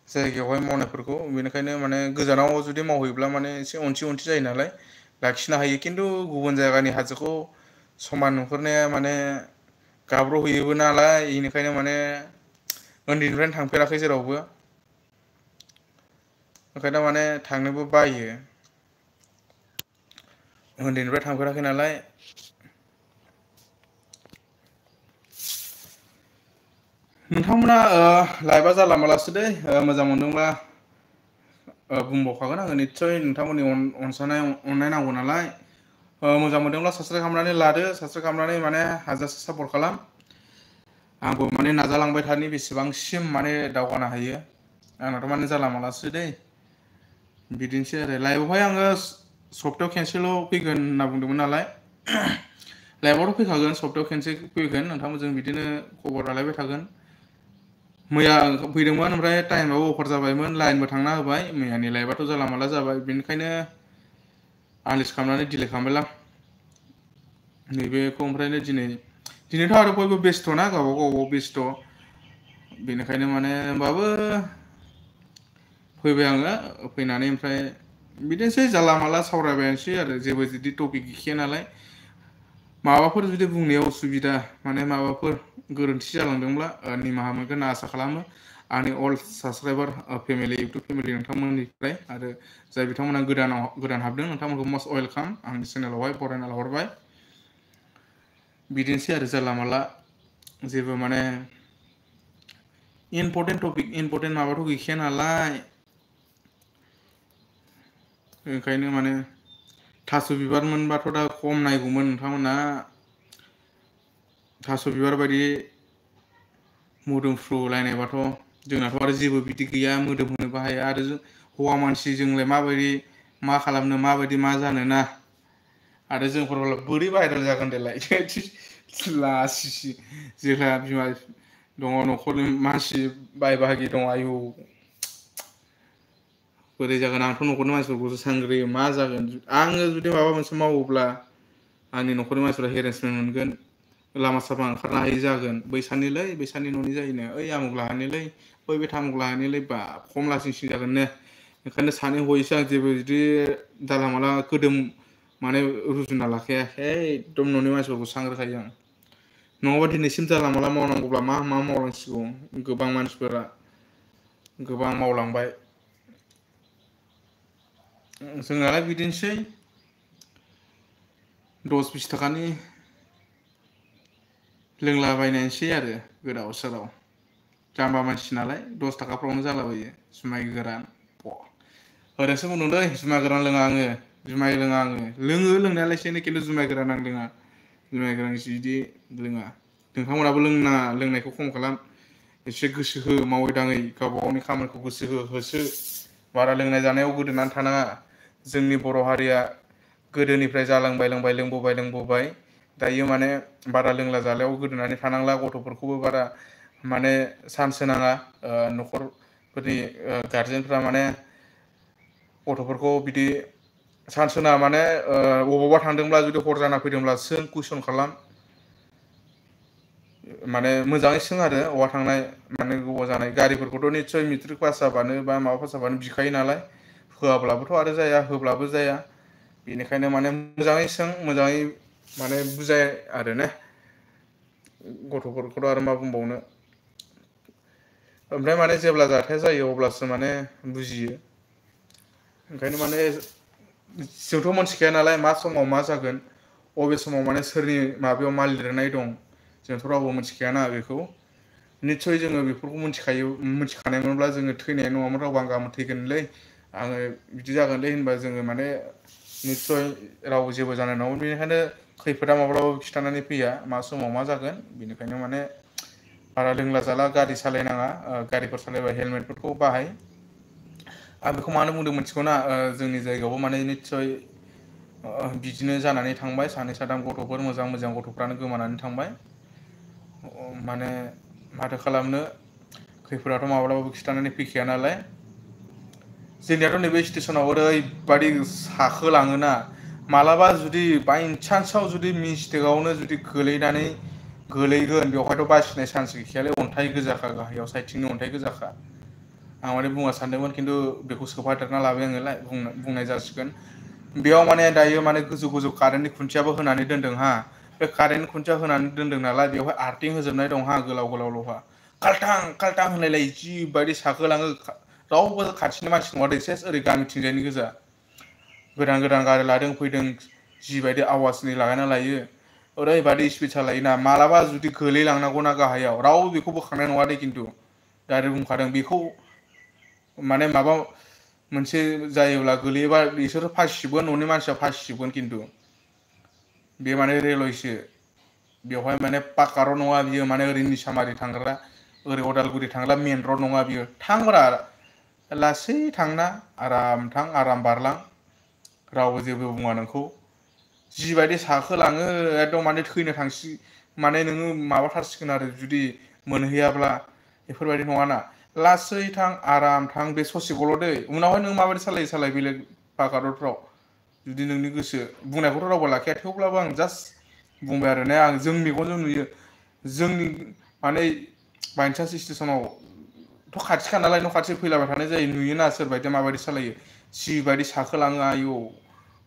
जायगायावहाय मावनायफोरखौ बेनिखायनो माने गोजानाव जुदि मावहैब्ला माने एसे अनसि जायो नालाय लाखिनो हायो खिन्थु गुबुन जायगानि हाजोखौ समान नुहुरनाया माने गाब्र'हैयोबो नालाय बेनिखायनो माने उन्दैनिफ्रायनो थांफेराखै जेरावबो ओंखायनो माने थांनोबो बायो उन्दैनिफ्राय थांफेराखै नालाय नोंथांमोना लाइफआ जानला मोनलासो दै मोजां मोनदोंब्ला बुंबावखागोन आङो निस्सय नोंथांमोननि अनसायनाय अननाय नांगौ नालाय मोजां मोनदोंब्ला साबसक्राइब खालामनानै लादो साबसक्राइब खालामनानै माने हाजासे सापर्ट खालाम आंबो माने नाजालांबाय थानि बेसेबांसिम माने दावगानो हायो आंनाथ' माने जानला मोनलासो दै बिदिनोसै आरो लाइभआवहाय आङो सप्तायाव खेनसेल' फैगोन होनना बुंदोंमोन नालाय लाइभआवथ' फैखागोन सप्तायाव खेनसे फैगोन नोंथांमोनजों बिदिनो खबर लालायबाय थागोन मैया फैदोंमोन ओमफ्राय टाइमाबो अभार जाबायमोन लाइनबो थांना होबाय मैयानि लाइभआथ' जानला मोनला जाबाय बेनिखायनो आनलिस्ट खालामनानै डिलेट खालामबायलां नैबेखौ ओमफ्रायनो दिनैथ' आरो बयबो बेस्थ'ना गावबागाव बेस्थ' बेनिखायनो माने होमबाबो फैबाय आङो फैनानै ओमफ्राय बिदिनोसै जानला मानला सावरायबायनोसै आरो जेबो जुदि टपिक गैखाया नालाय माबाफोर जुदि बुंनायाव उसुबिदा माने माबाफोर गोरोन्थि जालांदोंब्ला निमाहा मोनगोन होनना आसा खालामो आंनि अल साबसक्राइबार फेमिलि इउटुब फेमिलि नोंथांमोननिफ्राय आरो जाय बिथांमोना गोदान हाबदों नोंथांमोनखौ मस्ट वेलकाम आंनि चेनेलावहाय बरायना लाहरबाय बिदिनोसै आरो जानला मानला जेबो माने इम्परटेन्ट माबाथ' गैखाया नालाय ओंखायनो माने थास' बिबार मोनबाथ' दा खम नायगौमोन नोंथांमोना थास' बिबार बायदि मोदोमफ्रुलायनायबाथ' जोंनाथ' आरो जेबो बिदि गैया मोदोम होनोबो हाया आरो हौवा मानसि जोंलाय माबायदि मा खालामनो माबायदि मा जानोना आरो जोंफोरबालाय बोरै भाइरेल जागोन देलाय लासिंसिं जोंहा बिमा दङ न'खरनि मानसि बाय बाहागि दं आयु बोरै जागोन आंथ' न'खरनि मानसिफोरखौसो सानग्रोयो मा जागोन आङो जुदि माबा मोनसे मावोब्ला आंनि न'खरनि मानसिफ्रा हेरेसमेन्ट मोनगोन लामा सामा ओंखारनो हायि जागोन बैसानिलै बैसानि न'नि जायोनो ओइ आमुग लाहानिलै बै बे थामुक लाहानिलै बा खम लासिंसिं जागोन ने ओंखायनो सानै हयैसो आं जेबो जुदि जानला माला खोदोम माने रुजुना लाखाया एकदम न'नि मानसिफोरखौ सांग्रोखायो आं नङाबा दिनैसिम जानला माला मावनांगौब्ला मा मावनांसिगौ गोबां मानसिफोरा गोबां मावलांबाय जोंनालाय बिदिनोसै 10-20 थाखानि लोंलाबायनायसै आरो गोदाव सोराव जाम्बा मानसि नालाय 10 थाखाफ्रावनो जालाबायो जुमाय गोरान ओरैनोसो बुंदों दै जुमाय गोरान लोङा आङो लोङो लोंनायालाय एसे एनै खिन्थु जुमाय गोरान आं लोङा जुमाय गोरान बिदि लोङा नोंथांमोनाबो लोंनायखौ खम खालाम एसे गोसो हो मावै दाङै गावबा गावनि खामानिखौ गोसो होसो बारा लोंनाय जानायाव गोदोनानै थानाङा जोंनि बर' हारिया गोदोनिफ्राय जालांबाय लोंबोबाय दायो माने बारा लोंला जालायाव गोदोनानै थानांला गथ'फोरखौबो बारा माने चान्स होनाङा न'खरफोरनि गारजेनफ्रा माने गथ'फोरखौ बिदि चान्स होनाङा माने बबावबा थांदोंब्ला जुदि हर जाना फैदोंब्ला सों कुइसन खालाम माने मोजाङै सों आरो बहा थांनाय माने गोबाव जानाय गारिफोरखौथ' निस्सय मेट्रिक पास जाबानो बा माबा पास जाबानो बिखायो नालाय होआब्लाबोथ' आरो जाया होब्लाबो जाया बेनिखायनो माने मोजाङै सों मोजाङै माने बुजाय आरो ने गथ'फोरखौथ' आरो मा बुंबावनो ओमफ्राय माने जेब्ला जाथाया जायो अब्लासो माने बुजियो ओंखायनो माने जोंथ' मोनथिखाया नालाय मा समाव मा जागोन अबे समाव माने सोरनि माबायाव मा लिरनाय दं जोंथ' रावबो मिथिखायाना बेखौ निस्सय जोङो बेफोरखौ मिथिखानायमोनब्ला जोङो थैनाय नङामोन रावबो आं गाबोन थैगोनलै आङो बिदि जागोनलै होनबा जोङो माने निस्सय रावबो जेबो जानाय नङामोन बेनिखायनो खैफोदा माब्लाबाबो खिथानानै फैया मा समाव मा जागोन बेनिखायनो माने बारा लोंला जाला गारि सालायनाङा गारिफोर सालायबा हेलमेटफोरखौ बाहाय आं बेखौ मानो बुंदों मिथिगौना जोंनि जायगायावबो माने निस्सय बिदिनो जानानै थांबाय सानै साथाम गथ'फोर मोजां मोजां गथ'फ्रानो गोमानानै थांबाय माने माथो खालामनो खैफोदाथ' माब्लाबाबो खिथानानै फैखाया नालाय जोंनियाथ' नैबे स्टेसनाव ओरैबादि साखोलाङोना मालाबा जुदि बाइचान्सआव जुदि मिस्टेकआवनो जुदि गोलैगोन बेवहायथ' बासिनाय चान्स गैखायालै अन्थाइ गोजाखा गाहायाव साइडथिंनि अन्थाइ गोजाखा आं माने बुंनो सानदोंमोन खिन्थु बेखौ सोफादेरना लाबाय आङोलाय बुंनाय जासिगोन बेयाव माने दायो माने गोजौ गोजौ कारेन्टनि खुन्थियाबो होनानै दोनदों हा बे कारेन्ट खुन्थिया होनानै दोनदों नालाय बेवहाय आर्थिं होजोबनाय दं हा गोलाव गोलाव लहा खाल्थां खाल्थां होनलायलाय जिबायदि साखोलाङो रावबो खाथिनि मानसि नङा दै सेस ओरै गामिथिंजायनि गोजा गोदान गोदान गारि लादों फैदों जिबायदि आवाजनि लागायना लायो ओरैबादि स्पिड सालायोना मालाबा जुदि गोलैलांनांगौना गाहायाव रावबो बेखौ बोखांनाय नङा दे खिन्थु डाइरेक्ट बुंखादों बेखौ माने माबा मोनसे जायोब्ला गोलैयोबा बिसोरो फासिजोबगोन न'नि मानसिया फासिजोबगोन खिन्थु बे माने रेलवेसो बेवहाय माने पाक्का रड नङा बियो माने ओरै निसामारि थांग्रा ओरै अदालगुरि थांग्रा मेन रड नङा बियो थांब्रा लासै थांना आराम थां आराम बारलां रावबो जेबो बुङा नोंखौ जिबायदि साखोलाङो एकदम माने थैनो थांसि माने नोङो माबाथारसिगोन आरो जुदि मोनहैयाब्ला बेफोरबायदि नङाना लासै थां आराम थां बे ससेखौल' दै उनावहाय नों माबायदि सालाय बेलेग पाक्का रडफ्राव जुदि नोंनि गोसो बुंनायखौथ' रावबो लाखाया थेवब्लाबो आं जास्ट बुंबाय आरो ने आं जों मेगनजों नुयो जोंनि माने बाइचान्स स्टेसनावथ' खाथिखा नालाय न' खाथि फैलाबाय थानाय जायो नुयोना सोरबायदिया माबायदि सालायो जिबायदि साखोलाङो आयौ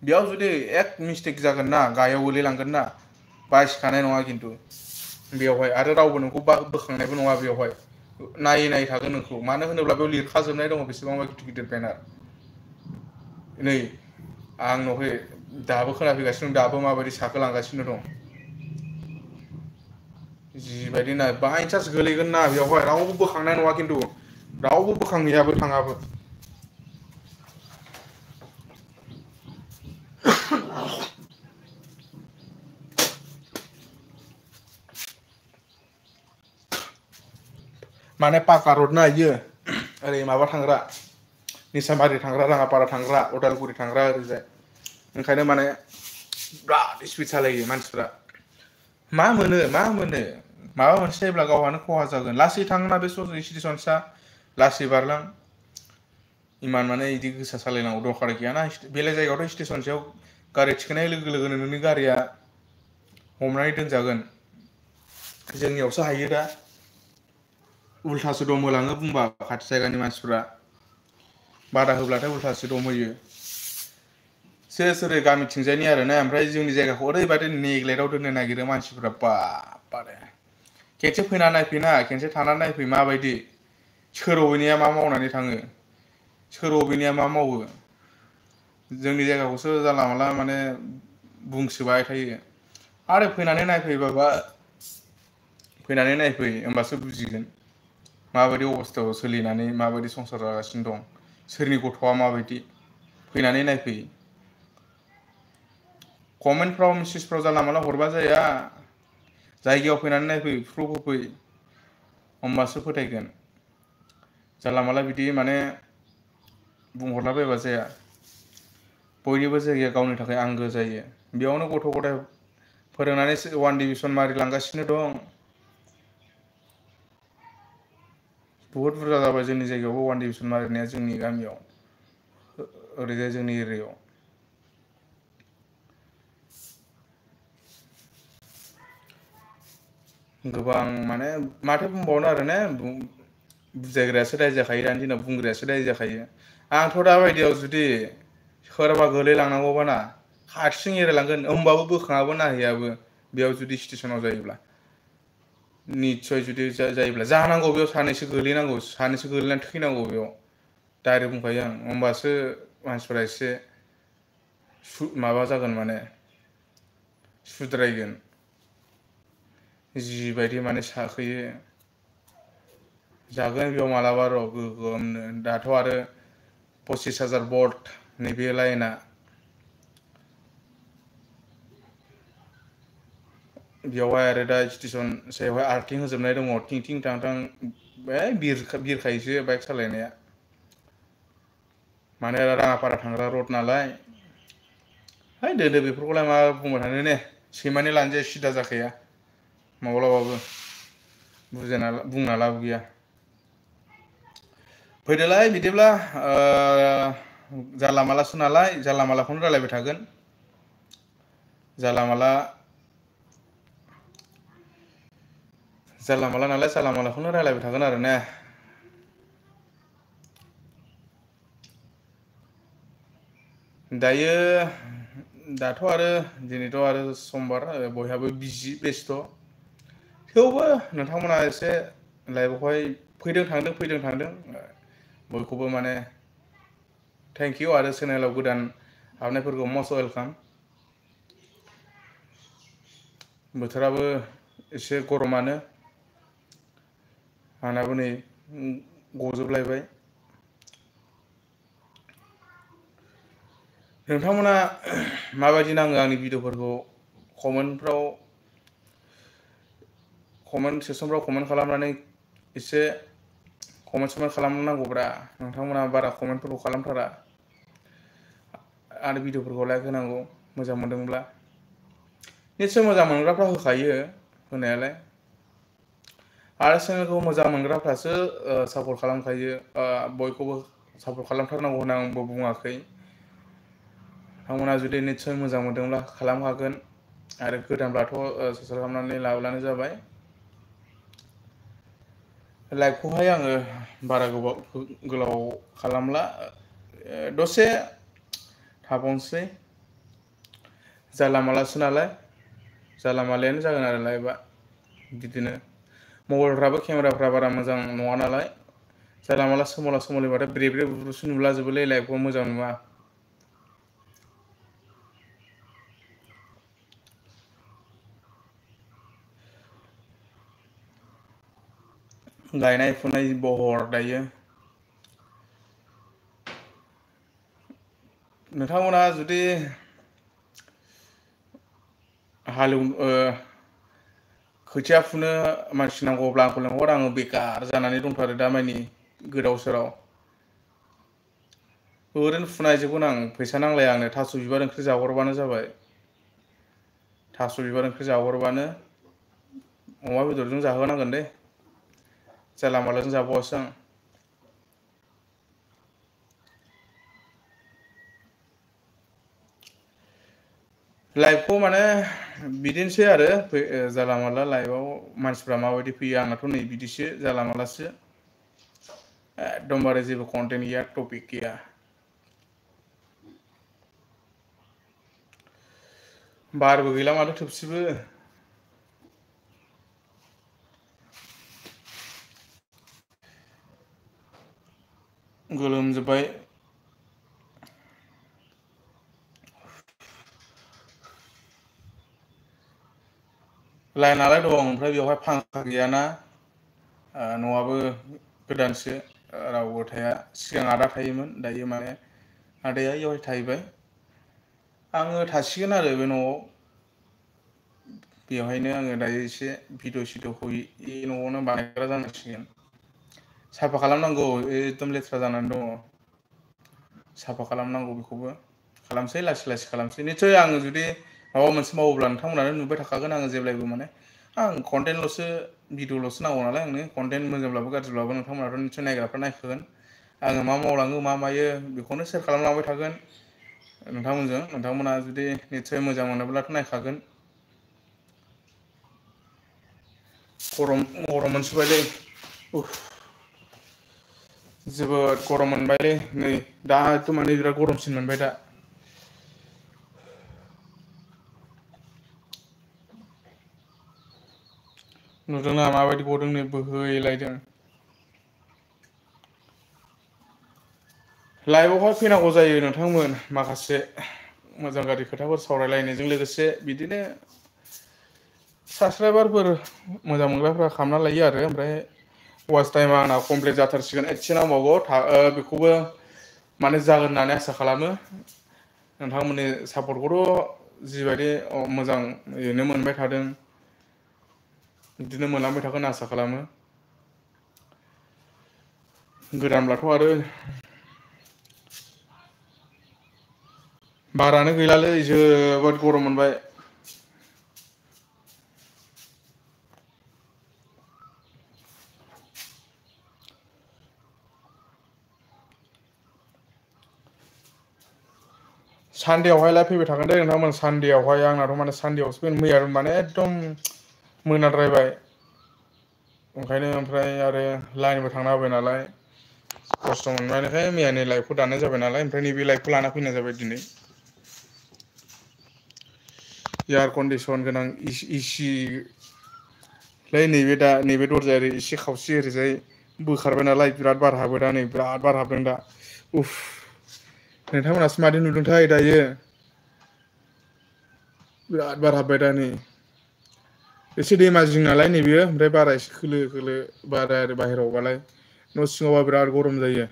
बेयाव जुदि एक मिस्टेक जागोन ना गाहायाव गोलैलांगोन ना बासिखानाय नङा खिन्थु बेवहाय आरो रावबो नोंखौ बोखांनायबो नङा बेवहाय नायै नायै थागोन नोंखौ मानो होनोब्ला बेयाव लिरखाजोबनाय दङ बेसेबांबा गिदिर गिदिर बेनार नै आंनावहै दाबो खोनाफैगासिनो दं दाबो माबायदि साखोलांगासिनो दं जिबायदि ना बाइचान्स गोलैगोन ना बेवहाय रावबो बोखांनाय नङा खिन्थु रावबो बोखांहैयाबो थाङाबो माने पाका रड ना इयो ओरै माबा थांग्रा निसामारि थांग्रा राङापारा थांग्रा अदालगुरि थांग्रा ओरैजाय ओंखायनो माने बिराद स्पिड सालायो मानसिफ्रा मा मोनो माबा मोनसे जायोब्ला गावहानो खहा जागोन लासै थाङोना बे स्टेसनसा लासै बारलां इमान माने बिदि गोसा सालायनांगौ दरखार गैयाना बेलेग जायगायावथ' स्टेसन सायाव गारि थिखोनाय लोगो लोगोनो नोंनि गारिया हमनानै दोनजागोन जोंनियावसो हायो दा उल्थासो दम होलाङो बुंबा खाथि जायगानि मानसिफ्रा बादा होब्लाथाय उल्थासो दम होयो सेस ओरै गामिथिंजायनि आरो ना ओमफ्राय जोंनि जायगाखौ ओरैबायदि नेग्लेक्टआव दोननो नागिरो मानसिफ्रा बारे खेनसे फैना नायफैना खेनसे थानानै नायफै माबायदि सोर अबेनिया मा मावनानै थाङो सोर अबेनिया मा मावो जोंनि जायगाखौसो जानला मानला माने बुंसोबाय थायो आरो फैनानै नायफै होमबासो बुजिगोन माबायदि अबस्थायाव सोलिनानै माबायदि संसार जागासिनो दं सोरनि गथ'आ माबायदि फैनानै नायफै कमेन्टफ्राव मेसेजफ्राव जानला मानला हरबा जाया जायगायाव फैनानै नायफै प्रुफ होफै होमबासो फोथायगोन जानला मानला बिदि माने बुंहरलाबायबा जाया बयनिबो जायगाया गावनि थाखाय आंगो जायो बेयावनो गथ' गथाय फोरोंनानै 1 डिभिसन मारिलांगासिनो दं बुहुत बुरजा जाबाय जोंनि जायगायावबो 1 डिभिसन मारिनाया जोंनि गामियाव ओरैजाय जोंनि एरियायाव गोबां माने माथो बुंबावनो आरो ने बुजायग्रायासो दाय जाखायो दानि दिनाव बुंग्रायासो दाय जाखायो आंथ' दा बायदियाव जुदि सोरबा गोलैलांनांगौबा ना हारसिं एरायलांगोन होमबाबो बोखाङाबो नायहैयाबो बेयाव जुदि स्टेसनाव जायोब्ला निस्सय जुदि जायोब्ला जानांगौ बेयाव सानैसो गोलैनानै थैनांगौ बेयाव डाइरेक्ट बुंखायो आं होमबासो मानसिफोरा एसे माबा जागोन माने सुद्रायगोन जिबायदि माने साखोयो जागोन बेयाव मालाबा र' गोगोमनो दाथ' आरो 25,000 भल्ट नैबे लाइना बेयावहाय आरो दा स्टेसन सायावहाय आर्थिं होजोबनाय दङ थिं थिं थां थां बिरखायोसो बाइक सालायनाया माने राङापारा थांग्रा रड नालाय है दोदो बेफोरखौलाय मा बुंबाय थानो ने सैमानि लान्जाया सिदा जाखाया माब्लाबाबो बुंना लाब गैया। फैदोलाय बिदिब्ला जानला मालासो नालाय जानला मालाखौनो रायलायबाय थागोन। जानला माला नालाय जानला मालाखौनो रायलायबाय थागोन आरो ने। दाथ' आरो दिनैथ' आरो समबार बयहाबो बिजि बेस्थ'। थेवबो नोंथांमोना एसे लाइफआवहाय फैदों थांदों बयखौबो माने थेंक इउ आरो चेनेलाव गोदान हाबनायफोरखौ मस्ट वेलकाम। बोथोराबो एसे गरमानो आंनाबो नै गजोबलायबाय। नोंथांमोना माबायदि नाङो आंनि भिडिअ'फोरखौ कमेन्ट सेक्सनफ्राव कमेन्ट खालामनानै एसे कमेन्ट खालामनांगौब्रा नोंथांमोना बारा कमेन्टफोरखौ खालामथारा आरो भिडिअ'फोरखौ लाइक होनांगौ मोजां मोनदोंब्ला। निस्सय मोजां मोनग्राफ्रा होखायो होनायालाय आरो चेनेलखौ मोजां मोनग्राफ्रासो सापर्ट खालामखायो बयखौबो सापर्ट खालामथारनांगौ होनना आंबो बुङाखै। नोंथांमोना जुदि निस्सय मोजां मोनदोंब्ला खालामखागोन आरो गोदानब्लाथ' साबसक्राइब खालामनानै लाब्लानो जाबाय। लाइभखौहाय आङो बारा गोलाव खालामला दसे थाबावनोसै जानला मालासो नालाय जानला मालायानो जागोन आरो लाइभआ बिदिनो मबाइलफ्राबो केमेराफ्रा बारा मोजां नङा नालाय जानला माला सोमावला सोमावलिबाथाय ब्रे ब्रे ब्रुब्रुसो नुलाजोबोलै लाइभखौ मोजां नुवा। गायनाय फुनाय बहर दायो। नोंथांमोना जुदि खोथिया फुनो मानसि नांगौब्ला आंखौ लेंहर आङो बेखार जानानै दंथारो दामानि गोदाव सोराव। ओरैनो फुना हैजोबगोन आं फैसा नांलाया आंनो थास' बिबार ओंख्रि जाहरबानो जाबाय। थास' बिबार ओंख्रि जाहरबानो अमा बेदरजों जाहोनांगोन दे जानला मालाजों जाबावासो आं। लाइभखौ माने बिदिनोसै आरो जानला मानला लाइभआव मानसिफ्रा माबायदि फैयो आंनाथ' नै बिदिसो जानला मानलासो एकदमबारे जेबो कन्टेन्ट गैया टपिक गैया। बारबो गैला माथो थोबसेबो। गोलोमजोब्बाय। लाइनालाय दं ओमफ्राय बेवहाय फांखा गैयाना न'आबो गोदानसो रावबो थाया सिगां आदा थायोमोन दायो माने आदाया एवाहाय थाहैबाय आङो थासिगोन आरो बे न'आव बेवहायनो आङो दायो एसे भिडिअ सिडिअखौ न'आवनो बानायग्रा जानांसिगोन। साफा खालामनांगौ एकदम लेथ्रा जानानै दङ साफा खालामनांगौ बेखौबो खालामसै लासै लासै खालामसै निसय आङो जुदि माबा मोनसे मावोब्ला नोंथांमोनानो नुबाय थाखागोन आङो जेब्लायबो माने आं कन्टेन्टल'सो भिडिअ'ल'सो नांगौ नालाय आंनो कन्टेन्ट मोजांब्लाबो गाज्रिब्लाबो नोंथांमोनाथ' निसय नायग्राफ्रा नायखागोन आङो मा मावलाङो मा मायो बेखौनो सेयार खालामलांबाय थागोन नोंथांमोनजों नोंथांमोना जुदि निसय मोजां मोनोब्लाथ' नायखागोन। गरम मोनसोबायलै जोबोद गरम मोनबायलै नै दाथ' माने बिराद गरमसिन मोनबाय दा। नुदोंना माबायदि गदों नै बोहैलायदों। लाइभआवहाय फैनांगौ जायो नोंथांमोन माखासे मोजां गाज्रि खोथाफोर सावरायलायनायजों लोगोसे बिदिनो साबसक्राइबारफोर मोजां मोनग्राफ्रा खालामना लायो आरो ओमफ्राय वास टाइमा आंना कमप्लिट जाथारसिगोन एसे नांबावगौ बेखौबो माने जागोन होननानै आसा खालामो नोंथांमोननि सापर्टखौथ' जिबायदि मोजाङैनो मोनबाय थादों बिदिनो मोनलांबाय थागोन आसा खालामो। गोदानब्लाथ' आरो बारानो गैलालै जोबोद गरम मोनबाय। सानदेआवहायलाय फैबाय थागोन दे नोंथांमोन सानदेआवहाय आंनाथ' माने सानदेआवसो फैनो मैया माने एकदम मोनाद्रायबाय ओंखायनो ओमफ्राय आरो लाइनबो थांना होबाय नालाय खस्थ' मोनबायखाय मैयानि लाइभखौ दाननाय जाबाय नालाय ओमफ्राय नैबे लाइभखौ लाना फैनाय जाबाय दिनै। एयार कन्डिसन गोनां एसि नैबे दा नैबे दरजाया ओरै एसे खावसे ओरैजाय बोखारबाय नालाय बिराद बार हाबो दा नै बिराद बार हाबदों दा उफ नोंथांमोनासो मादि नुदोंथाय दायो बिराद बार हाबबाय दा नै एसे दैमा जिं नालाय नैबेयो ओमफ्राय बारा एसे खोलो खोलो बारो आरो बाहेरायावबालाय न' सिङावबा बिराद गरम जायो।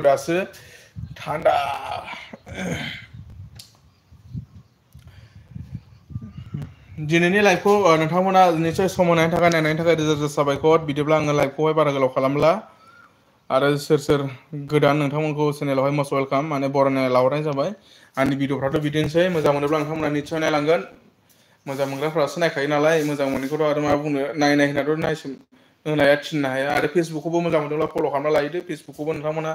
दासो थान्दा दिनैनि लाइभखौ नोंथांमोना निसय सम होनायनि थाखाय नायनायनि थाखाय रोजा रोजा साबायखर बिदिब्ला आङो लाइभखौहाय बारा गोलाव खालामला आरो सोर सोर गोदान नोंथांमोनखौ चेनेलावहाय मस्ट वेलकाम माने बरायना लाहरनाय जाबाय आंनि भिडिअफ्राथ' बिदिनोसै मोजां मोनोब्ला नोंथांमोना निस्सय नायलांगोन मोजां मोनग्राफ्रासो नायखायो नालाय मोजां मोनैखौथ' आरो मा बुंनो नायनाय होनाथ' नायसोम होनाया थिननो हाया आरो फेसबुकखौबो मोजां मोनदोंब्ला फल' खालामना लायदो फेसबुकखौबो नोंथांमोना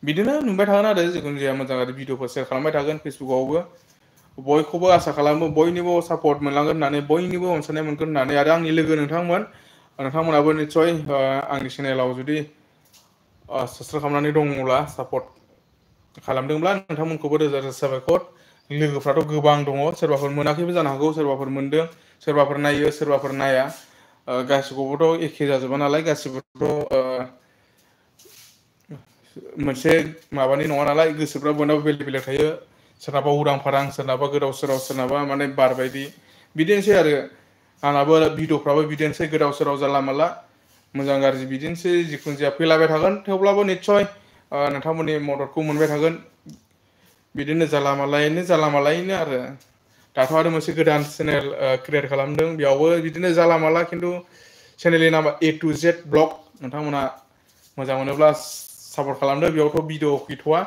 बिदिनो नुबाय थागोन आरो जिखुनु जाया मोजां आरो भिडिअफोर सेयार खालामबाय थागोन फेसबुकआवबो बयखौबो आसा खालामो बयनिबो सापर्ट मोनलांगोन होननानै बयनिबो अनसायनाय मोनगोन होननानै आरो आंनि लोगो नोंथांमोनाबो निस्सय आंनि चेनेलाव जुदि साबसक्राइब खालामनानै दङब्ला सापर्ट खालामदोंब्ला नोंथांमोनखौबो रोजा रोजा साबायखर लोगोफ्राथ' गोबां दङ सोरबाफोर मोनाखैबो जानो हागौ सोरबाफोर मोनदों सोरबाफोर नायो सोरबाफोर नाया गासिखौबोथ' एखे जाजोबा नालाय गासिबोथ' मोनसे माबानि नङा नालाय गोसोफ्रा बयनाबो बेलेग बेलेग थायो सोरनाबा उरां फारां सोरनाबा गोदाव सोराव सोरनाबा माने बारबायदि बिदिनोसै आरो आंनाबो भिडिअफ्राबो बिदिनोसै गोदाव सोराव जानला मानला मोजां गाज्रि बिदिनोसै जिखुनु जाया फैलाबाय थागोन थेवब्लाबो निस्सय नोंथांमोननि मददखौ मोनबाय थागोन बिदिनो जाला मालायैनो आरो दाथ' आरो मोनसे गोदान चेनेल क्रियेट खालामदों बेयावबो बिदिनो जाला माला खिन्थु चेनेलनि नामा A to Z ब्लग नोंथांमोना मोजां मोनोब्ला सापर्ट खालामदो बेयावथ' भिडिअ गैथ'वा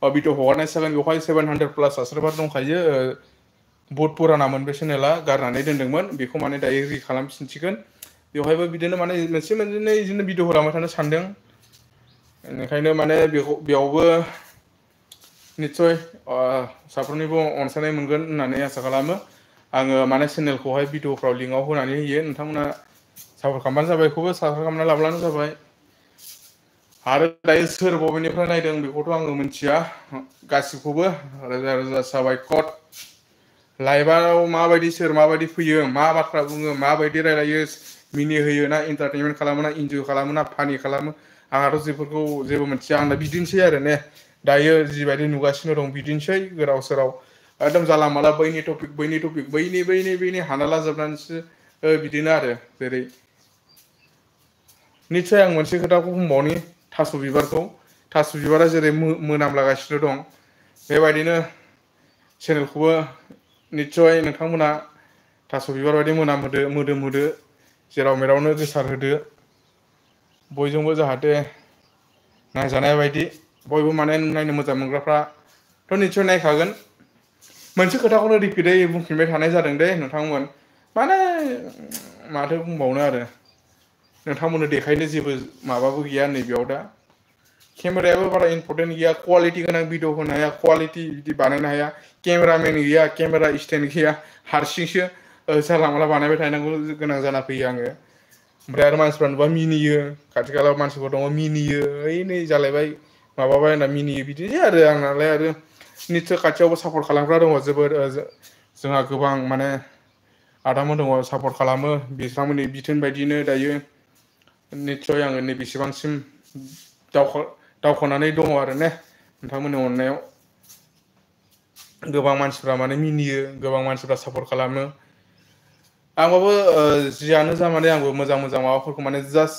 भिडिअ हगारनाय जागोन बेवहाय 700+ साबसक्राइबार दंखायो बहुत पुरानामोन बे चेनेला गारनानै दोनदोंमोन बेखौ माने दायो रि खालामफिनसिगोन बेवहायबो बिदिनो माने मोनसे मोननै बिदिनो भिडिअ होलांबाय थानो सानदों ओंखायनो माने बेयावबो निस्सय साफ्रोमनिबो अनसायनाय मोनगोन होननानै आसा खालामो आङो माने चेनेलखौहाय भिडिअफ्राव लिंकआव होनानै होयो नोंथांमोना सापर्ट खालामबानो जाबाय बेखौबो सापर्ट खालामना लाब्लानो जाबाय आरो दायो सोर बबेनिफ्राय नायदों बेखौथ' आङो मिथिया गासिखौबो रोजा रोजा साबायखर लाइभआव माबायदि सोर माबायदि फैयो मा बाथ्रा बुङो माबायदि रायलायो मिनिहोयो ना इन्टारटेनमेन्ट खालामो ना इन्जय खालामो ना फानि खालामो आंहाथ' जेफोरखौ जेबो मोनथिया आंना बिदिनोसै आरो ने दायो जिबायदि नुगासिनो दं बिदिनोसै गोदाव सोराव एकदम जाला माला बैनि टपिक बैनि हानला जोबनानैसो बिदिनो आरो जेरै निस्सय आं मोनसे खोथाखौ बुंबावनि थास' बिबारा जेरै मोनामलागासिनो दं बेबायदिनो चेनेलखौबो निस्सय नोंथांमोना थास' बिबार बायदि मोदोमहोदो जेराव मेरावनो गोसारहोदो बयजोंबो जाहाथे नायजानाय बायदि बयबो माने नायनो मोजां मोनग्राफ्राथ' निस्सय नायखागोन मोनसे खोथाखौनो रिपिदै बुंफिनबाय थानाय जादों दे नोंथांमोन माने माथो बुंबावनो आरो नोंथांमोननो देखायनो जेबो माबाबो गैया नैबेयाव दा केमेरायाबो बारा इम्परटेन्ट गैया कुवालिटि गोनां भिडिअ होनो हाया कुवालिटि बिदि बानायनो हाया केमेरामेन गैया केमेरा स्टेन्ड गैया हारसिंसो जानला माला बानायबाय थानांगौ गोनां जाना फैयो आङो ओमफ्राय आरो मानसिफ्रा नुबा मिनियो खाथि खाला मानसिफोर दङ मिनियो ओइ नै जालायबाय माबाबाय होनना मिनियो बिदिनो आरो आंनालाय आरो निस्सय खाथियावबो सापर्ट खालामग्रा दङ जोबोद जोंहा गोबां माने आदामोन दङ सापर्ट खालामो बिथांमोननि बिथोन बायदिनो दायो निस्सय आङो नैबेसेबांसिम दावखोनानै दङ आरो ने नोंथांमोननि अननायाव गोबां मानसिफ्रा माने मिनियो गोबां मानसिफ्रा सापर्ट खालामो आंबाबो जियानो जा माने आंबो मोजां मोजां माबाफोरखौ माने जास्ट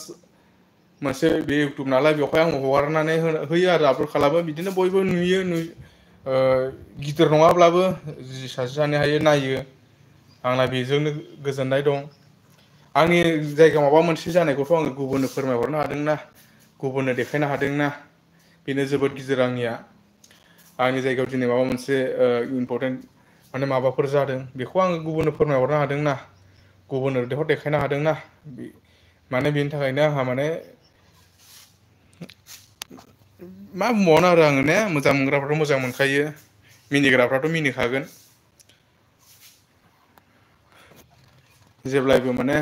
मोनसे बे इउटुब नालाय बेवहाय आंबो हगारनानै होयो आरो आपलड खालामो बिदिनो बयबो नुयो गिदिर नङाब्लाबो जि सासे सानै हायो नायो आंना बेजोंनो गोजोननाय दं आंनि जायगायाव माबा मोनसे जानायखौथ' आङो गुबुननो फोरमायहरनो हादोंना गुबुननो देखायनो हादोंना बेनो जोबोद गिदिर आंनिया आंनि जायगायाव दिनै माबा मोनसे इम्परटेन्ट माने माबाफोर जादों बेखौ आङो गुबुननो फोरमायहरनो हादोंना गुबुननो देखायनो हादोंना माने बेनि थाखायनो आंहा माने मा बुंबावनो आरो आङो ने मोजां मोनग्राफ्राथ' मोजां मोनखायो मिनिग्राफ्राथ' मिनिखागोन जेब्लायबो माने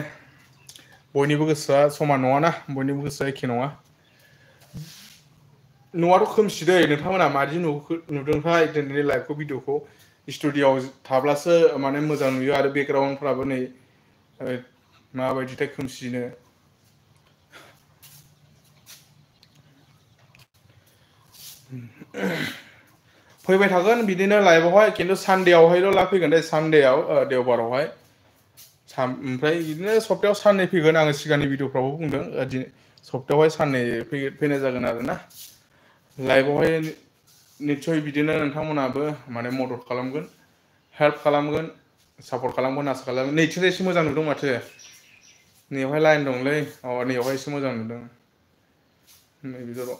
बयनिबो गोसोआ समान नङाना बयनिबो गोसोआ एखे नङा न'आथ' खोमसिदै नोंथांमोना मादि नुदोंथाय दिनैनि लाइभखौ भिडिअखौ स्टुडिअ'आव थाब्लासो माने मोजां नुयो आरो बेकग्राउन्डफ्राबो नै माबायदिथाय खोमसिनो फैबाय थागोन बिदिनो लाइभआवहाय खिन्थु सानडेआवहायल' लाइभ फैगोन दे सानडेआव देवबारावहाय ओमफ्राय बिदिनो सप्तायाव साननै फैगोन आङो सिगांनि भिडिअफ्रावबो बुंदों सप्तायावहाय साननै फैनाय जागोन आरोना लाइभआवहाय निस्सय बिदिनो नोंथांमोनाबो माने मदद खालामगोन हेल्प खालामगोन सापर्ट खालामगोन आसा खालामगोन नैथिंजाय एसे मोजां नुदों माथो नैयावहाय लाइन दंलै नैयावहाय एसे मोजां नुदों नै बिदिल'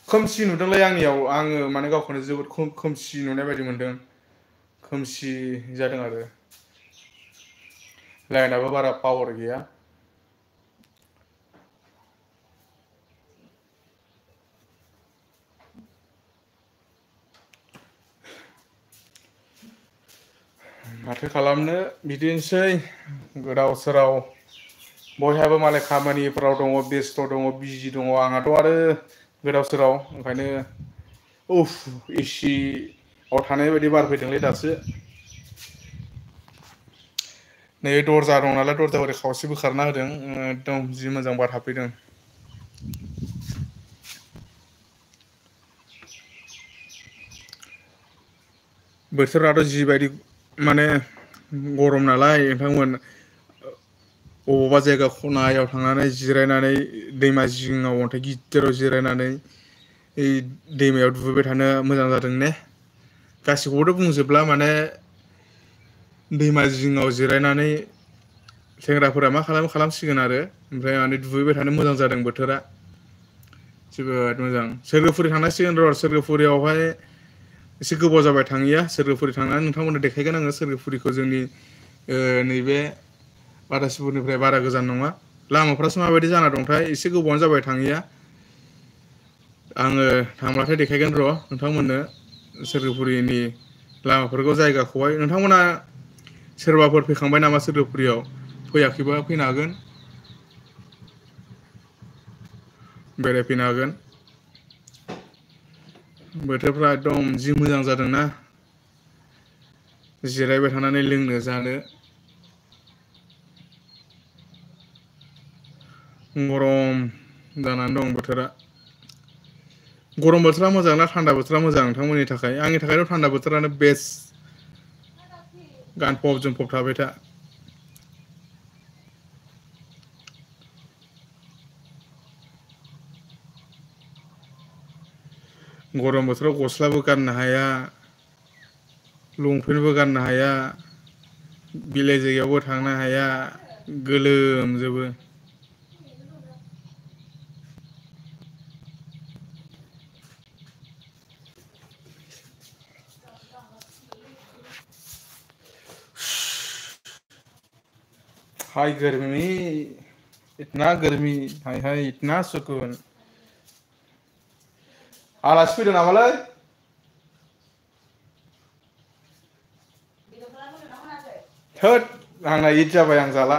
खोमसि नुदोंलै आंनियाव आङो माने गावखौनो जोबोद खोमसि नुनाय बायदि मोनदों खोमसि जादों आरो लाइनाबो बारा पावार गैया माथो खालामनो बिदिनोसै गोदाव सोराव बयहाबो मालाय खामानिफोराव दङ बेस्थ' दङ बिजि दङ आंहाथ' आरो गोदाव सोराव ओंखायनो उफ एसिआव थानाय बायदि बार फैदोंलै दासो नै दरजा दं नालाय दरजा ओरै खावसे बोखारना होदों एकदम जि मोजां बार हाबफैदों बोथोराथ' जिबायदि माने गरम नालाय नोंथांमोन अबावबा जायगा खनायाव थांनानै जिरायनानै दैमा जिङाव अन्थाइ गिदिराव जिरायनानै दैमायाव दुगैबाय थानो मोजां जादों ने गासिखौबोथ' बुंजोबला माने दैमा जिङाव जिरायनानै सेंग्राफोरा मा खालामसिगोन आरो ओमफ्राय माने दुगैबाय थानो मोजां जादों बोथोरा जोबोद मोजां सोरगोफुरि थांनांसिगोन र' सोरगोफुरियावहाय एसे गोबाव जाबाय थाङिया सोरगोफुरि थांनानै नोंथांमोननो देखायगोन आङो सोरगोफुरिखौ जोंनि नैबे बाथासिपुरनिफ्राय बारा गोजान नङा लामाफ्रासो माबायदि जाना दंथाय एसे गोबावानो जाबाय थाङिया आङो थांब्लाथाय देखायगोन र' नोंथांमोननो सोरगोफुरिनि लामाफोरखौ जायगाखौहाय नोंथांमोना सोरबाफोर फैखांबाय नामा सोरगोफुरियाव फैयाखैबा फैनो हागोन बेरायफैनो हागोन बोथोरफ्रा एकदम जि मोजां जादोंना जिरायबाय थानानै लोंनो जानो गरम जानानै दं बोथोरा गरम बोथोरा मोजां ना थान्दा बोथोरा मोजां नोंथांमोननि थाखाय आंनि थाखायथ' थान्दा बोथोरानो बेस्ट गानफब जोमफब थाबाय था गरम बोथोराव गस्लाबो गाननो हाया लंपेन्टबो गाननो हाया बेलेग जायगायावबो थांनो हाया गोलोमजोबो हाय गर्मी इतना गर्मी हाय हाय इतना सुकुन आलासि फैदों नामालै थोद आंना इद जाबाय आं जाला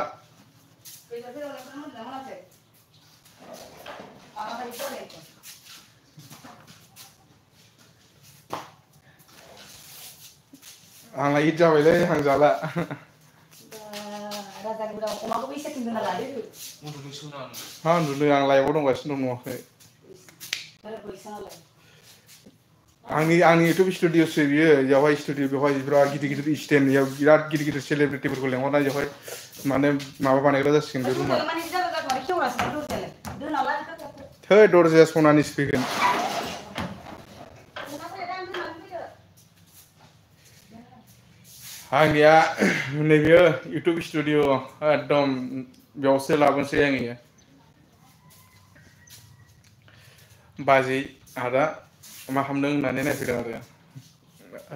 आंना इद जाबायलै आं जाला मा उन्दुनो आं लाइभआव दंगासिनो दं नुवाखै आंनि इउटुब स्टुडिअसो बियो बेयावहाय स्टुडिअ बेवहाय बिराद गिदिर गिदिर स्टेन्ड बेयाव बिराद गिदिर गिदिर सेलिब्रिटिफोरखौ लेंहरनाय बेवहाय माने माबा बानायग्रा जासिगोन बे रुमा थै दरजाया सनानिसो फैगोन आंनिया नैबे इउटुब स्टुडिअ एकदम बेयावसो लाबोनोसै आङो बाजै आदा मा खालामदों होननानै नायफैदों आरो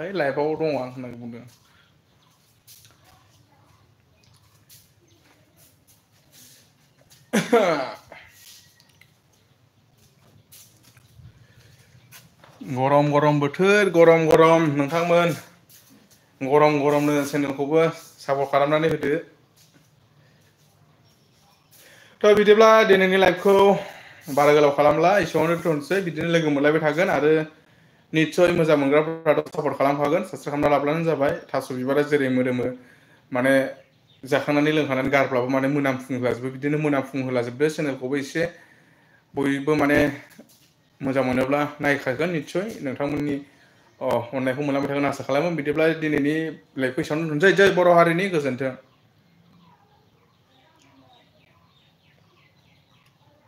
ओइ लाइफआव दङ आं होननानै बुंदों गरम गरम बोथोर गरम गरम नोंथांमोन गरम गरमनो चेनेलखौबो सापर्ट खालामनानै होदो थ' बिदिब्ला दिनैनि लाइभखौ बारा गोलाव खालामला एसेयावनो दोनथ'नोसै बिदिनो लोगो मोनलायबाय थागोन आरो निस्सय मोजां मोनग्राफोराथ' सापर्ट खालामखागोन साबस्क्राइब खालामना लाब्लानो जाबाय थास' बिबारा जेरै मोदोमो माने जाखांनानै लोंखांनानै गारब्लाबो माने मोनामफुंहोलाजोबो बिदिनो मोनामफुंहोलाजोबदो चेनेलखौबो एसे बयबो माने मोजां मोनोब्ला नायखागोन निस्सय नोंथांमोननि अननायखौ मोनलांबाय थागोन आसा खालामो बिदिब्ला दिनैनि लाइभखौ एसेयावनो दोनथ'नोसै जै बर' हारिनि गोजोन्थों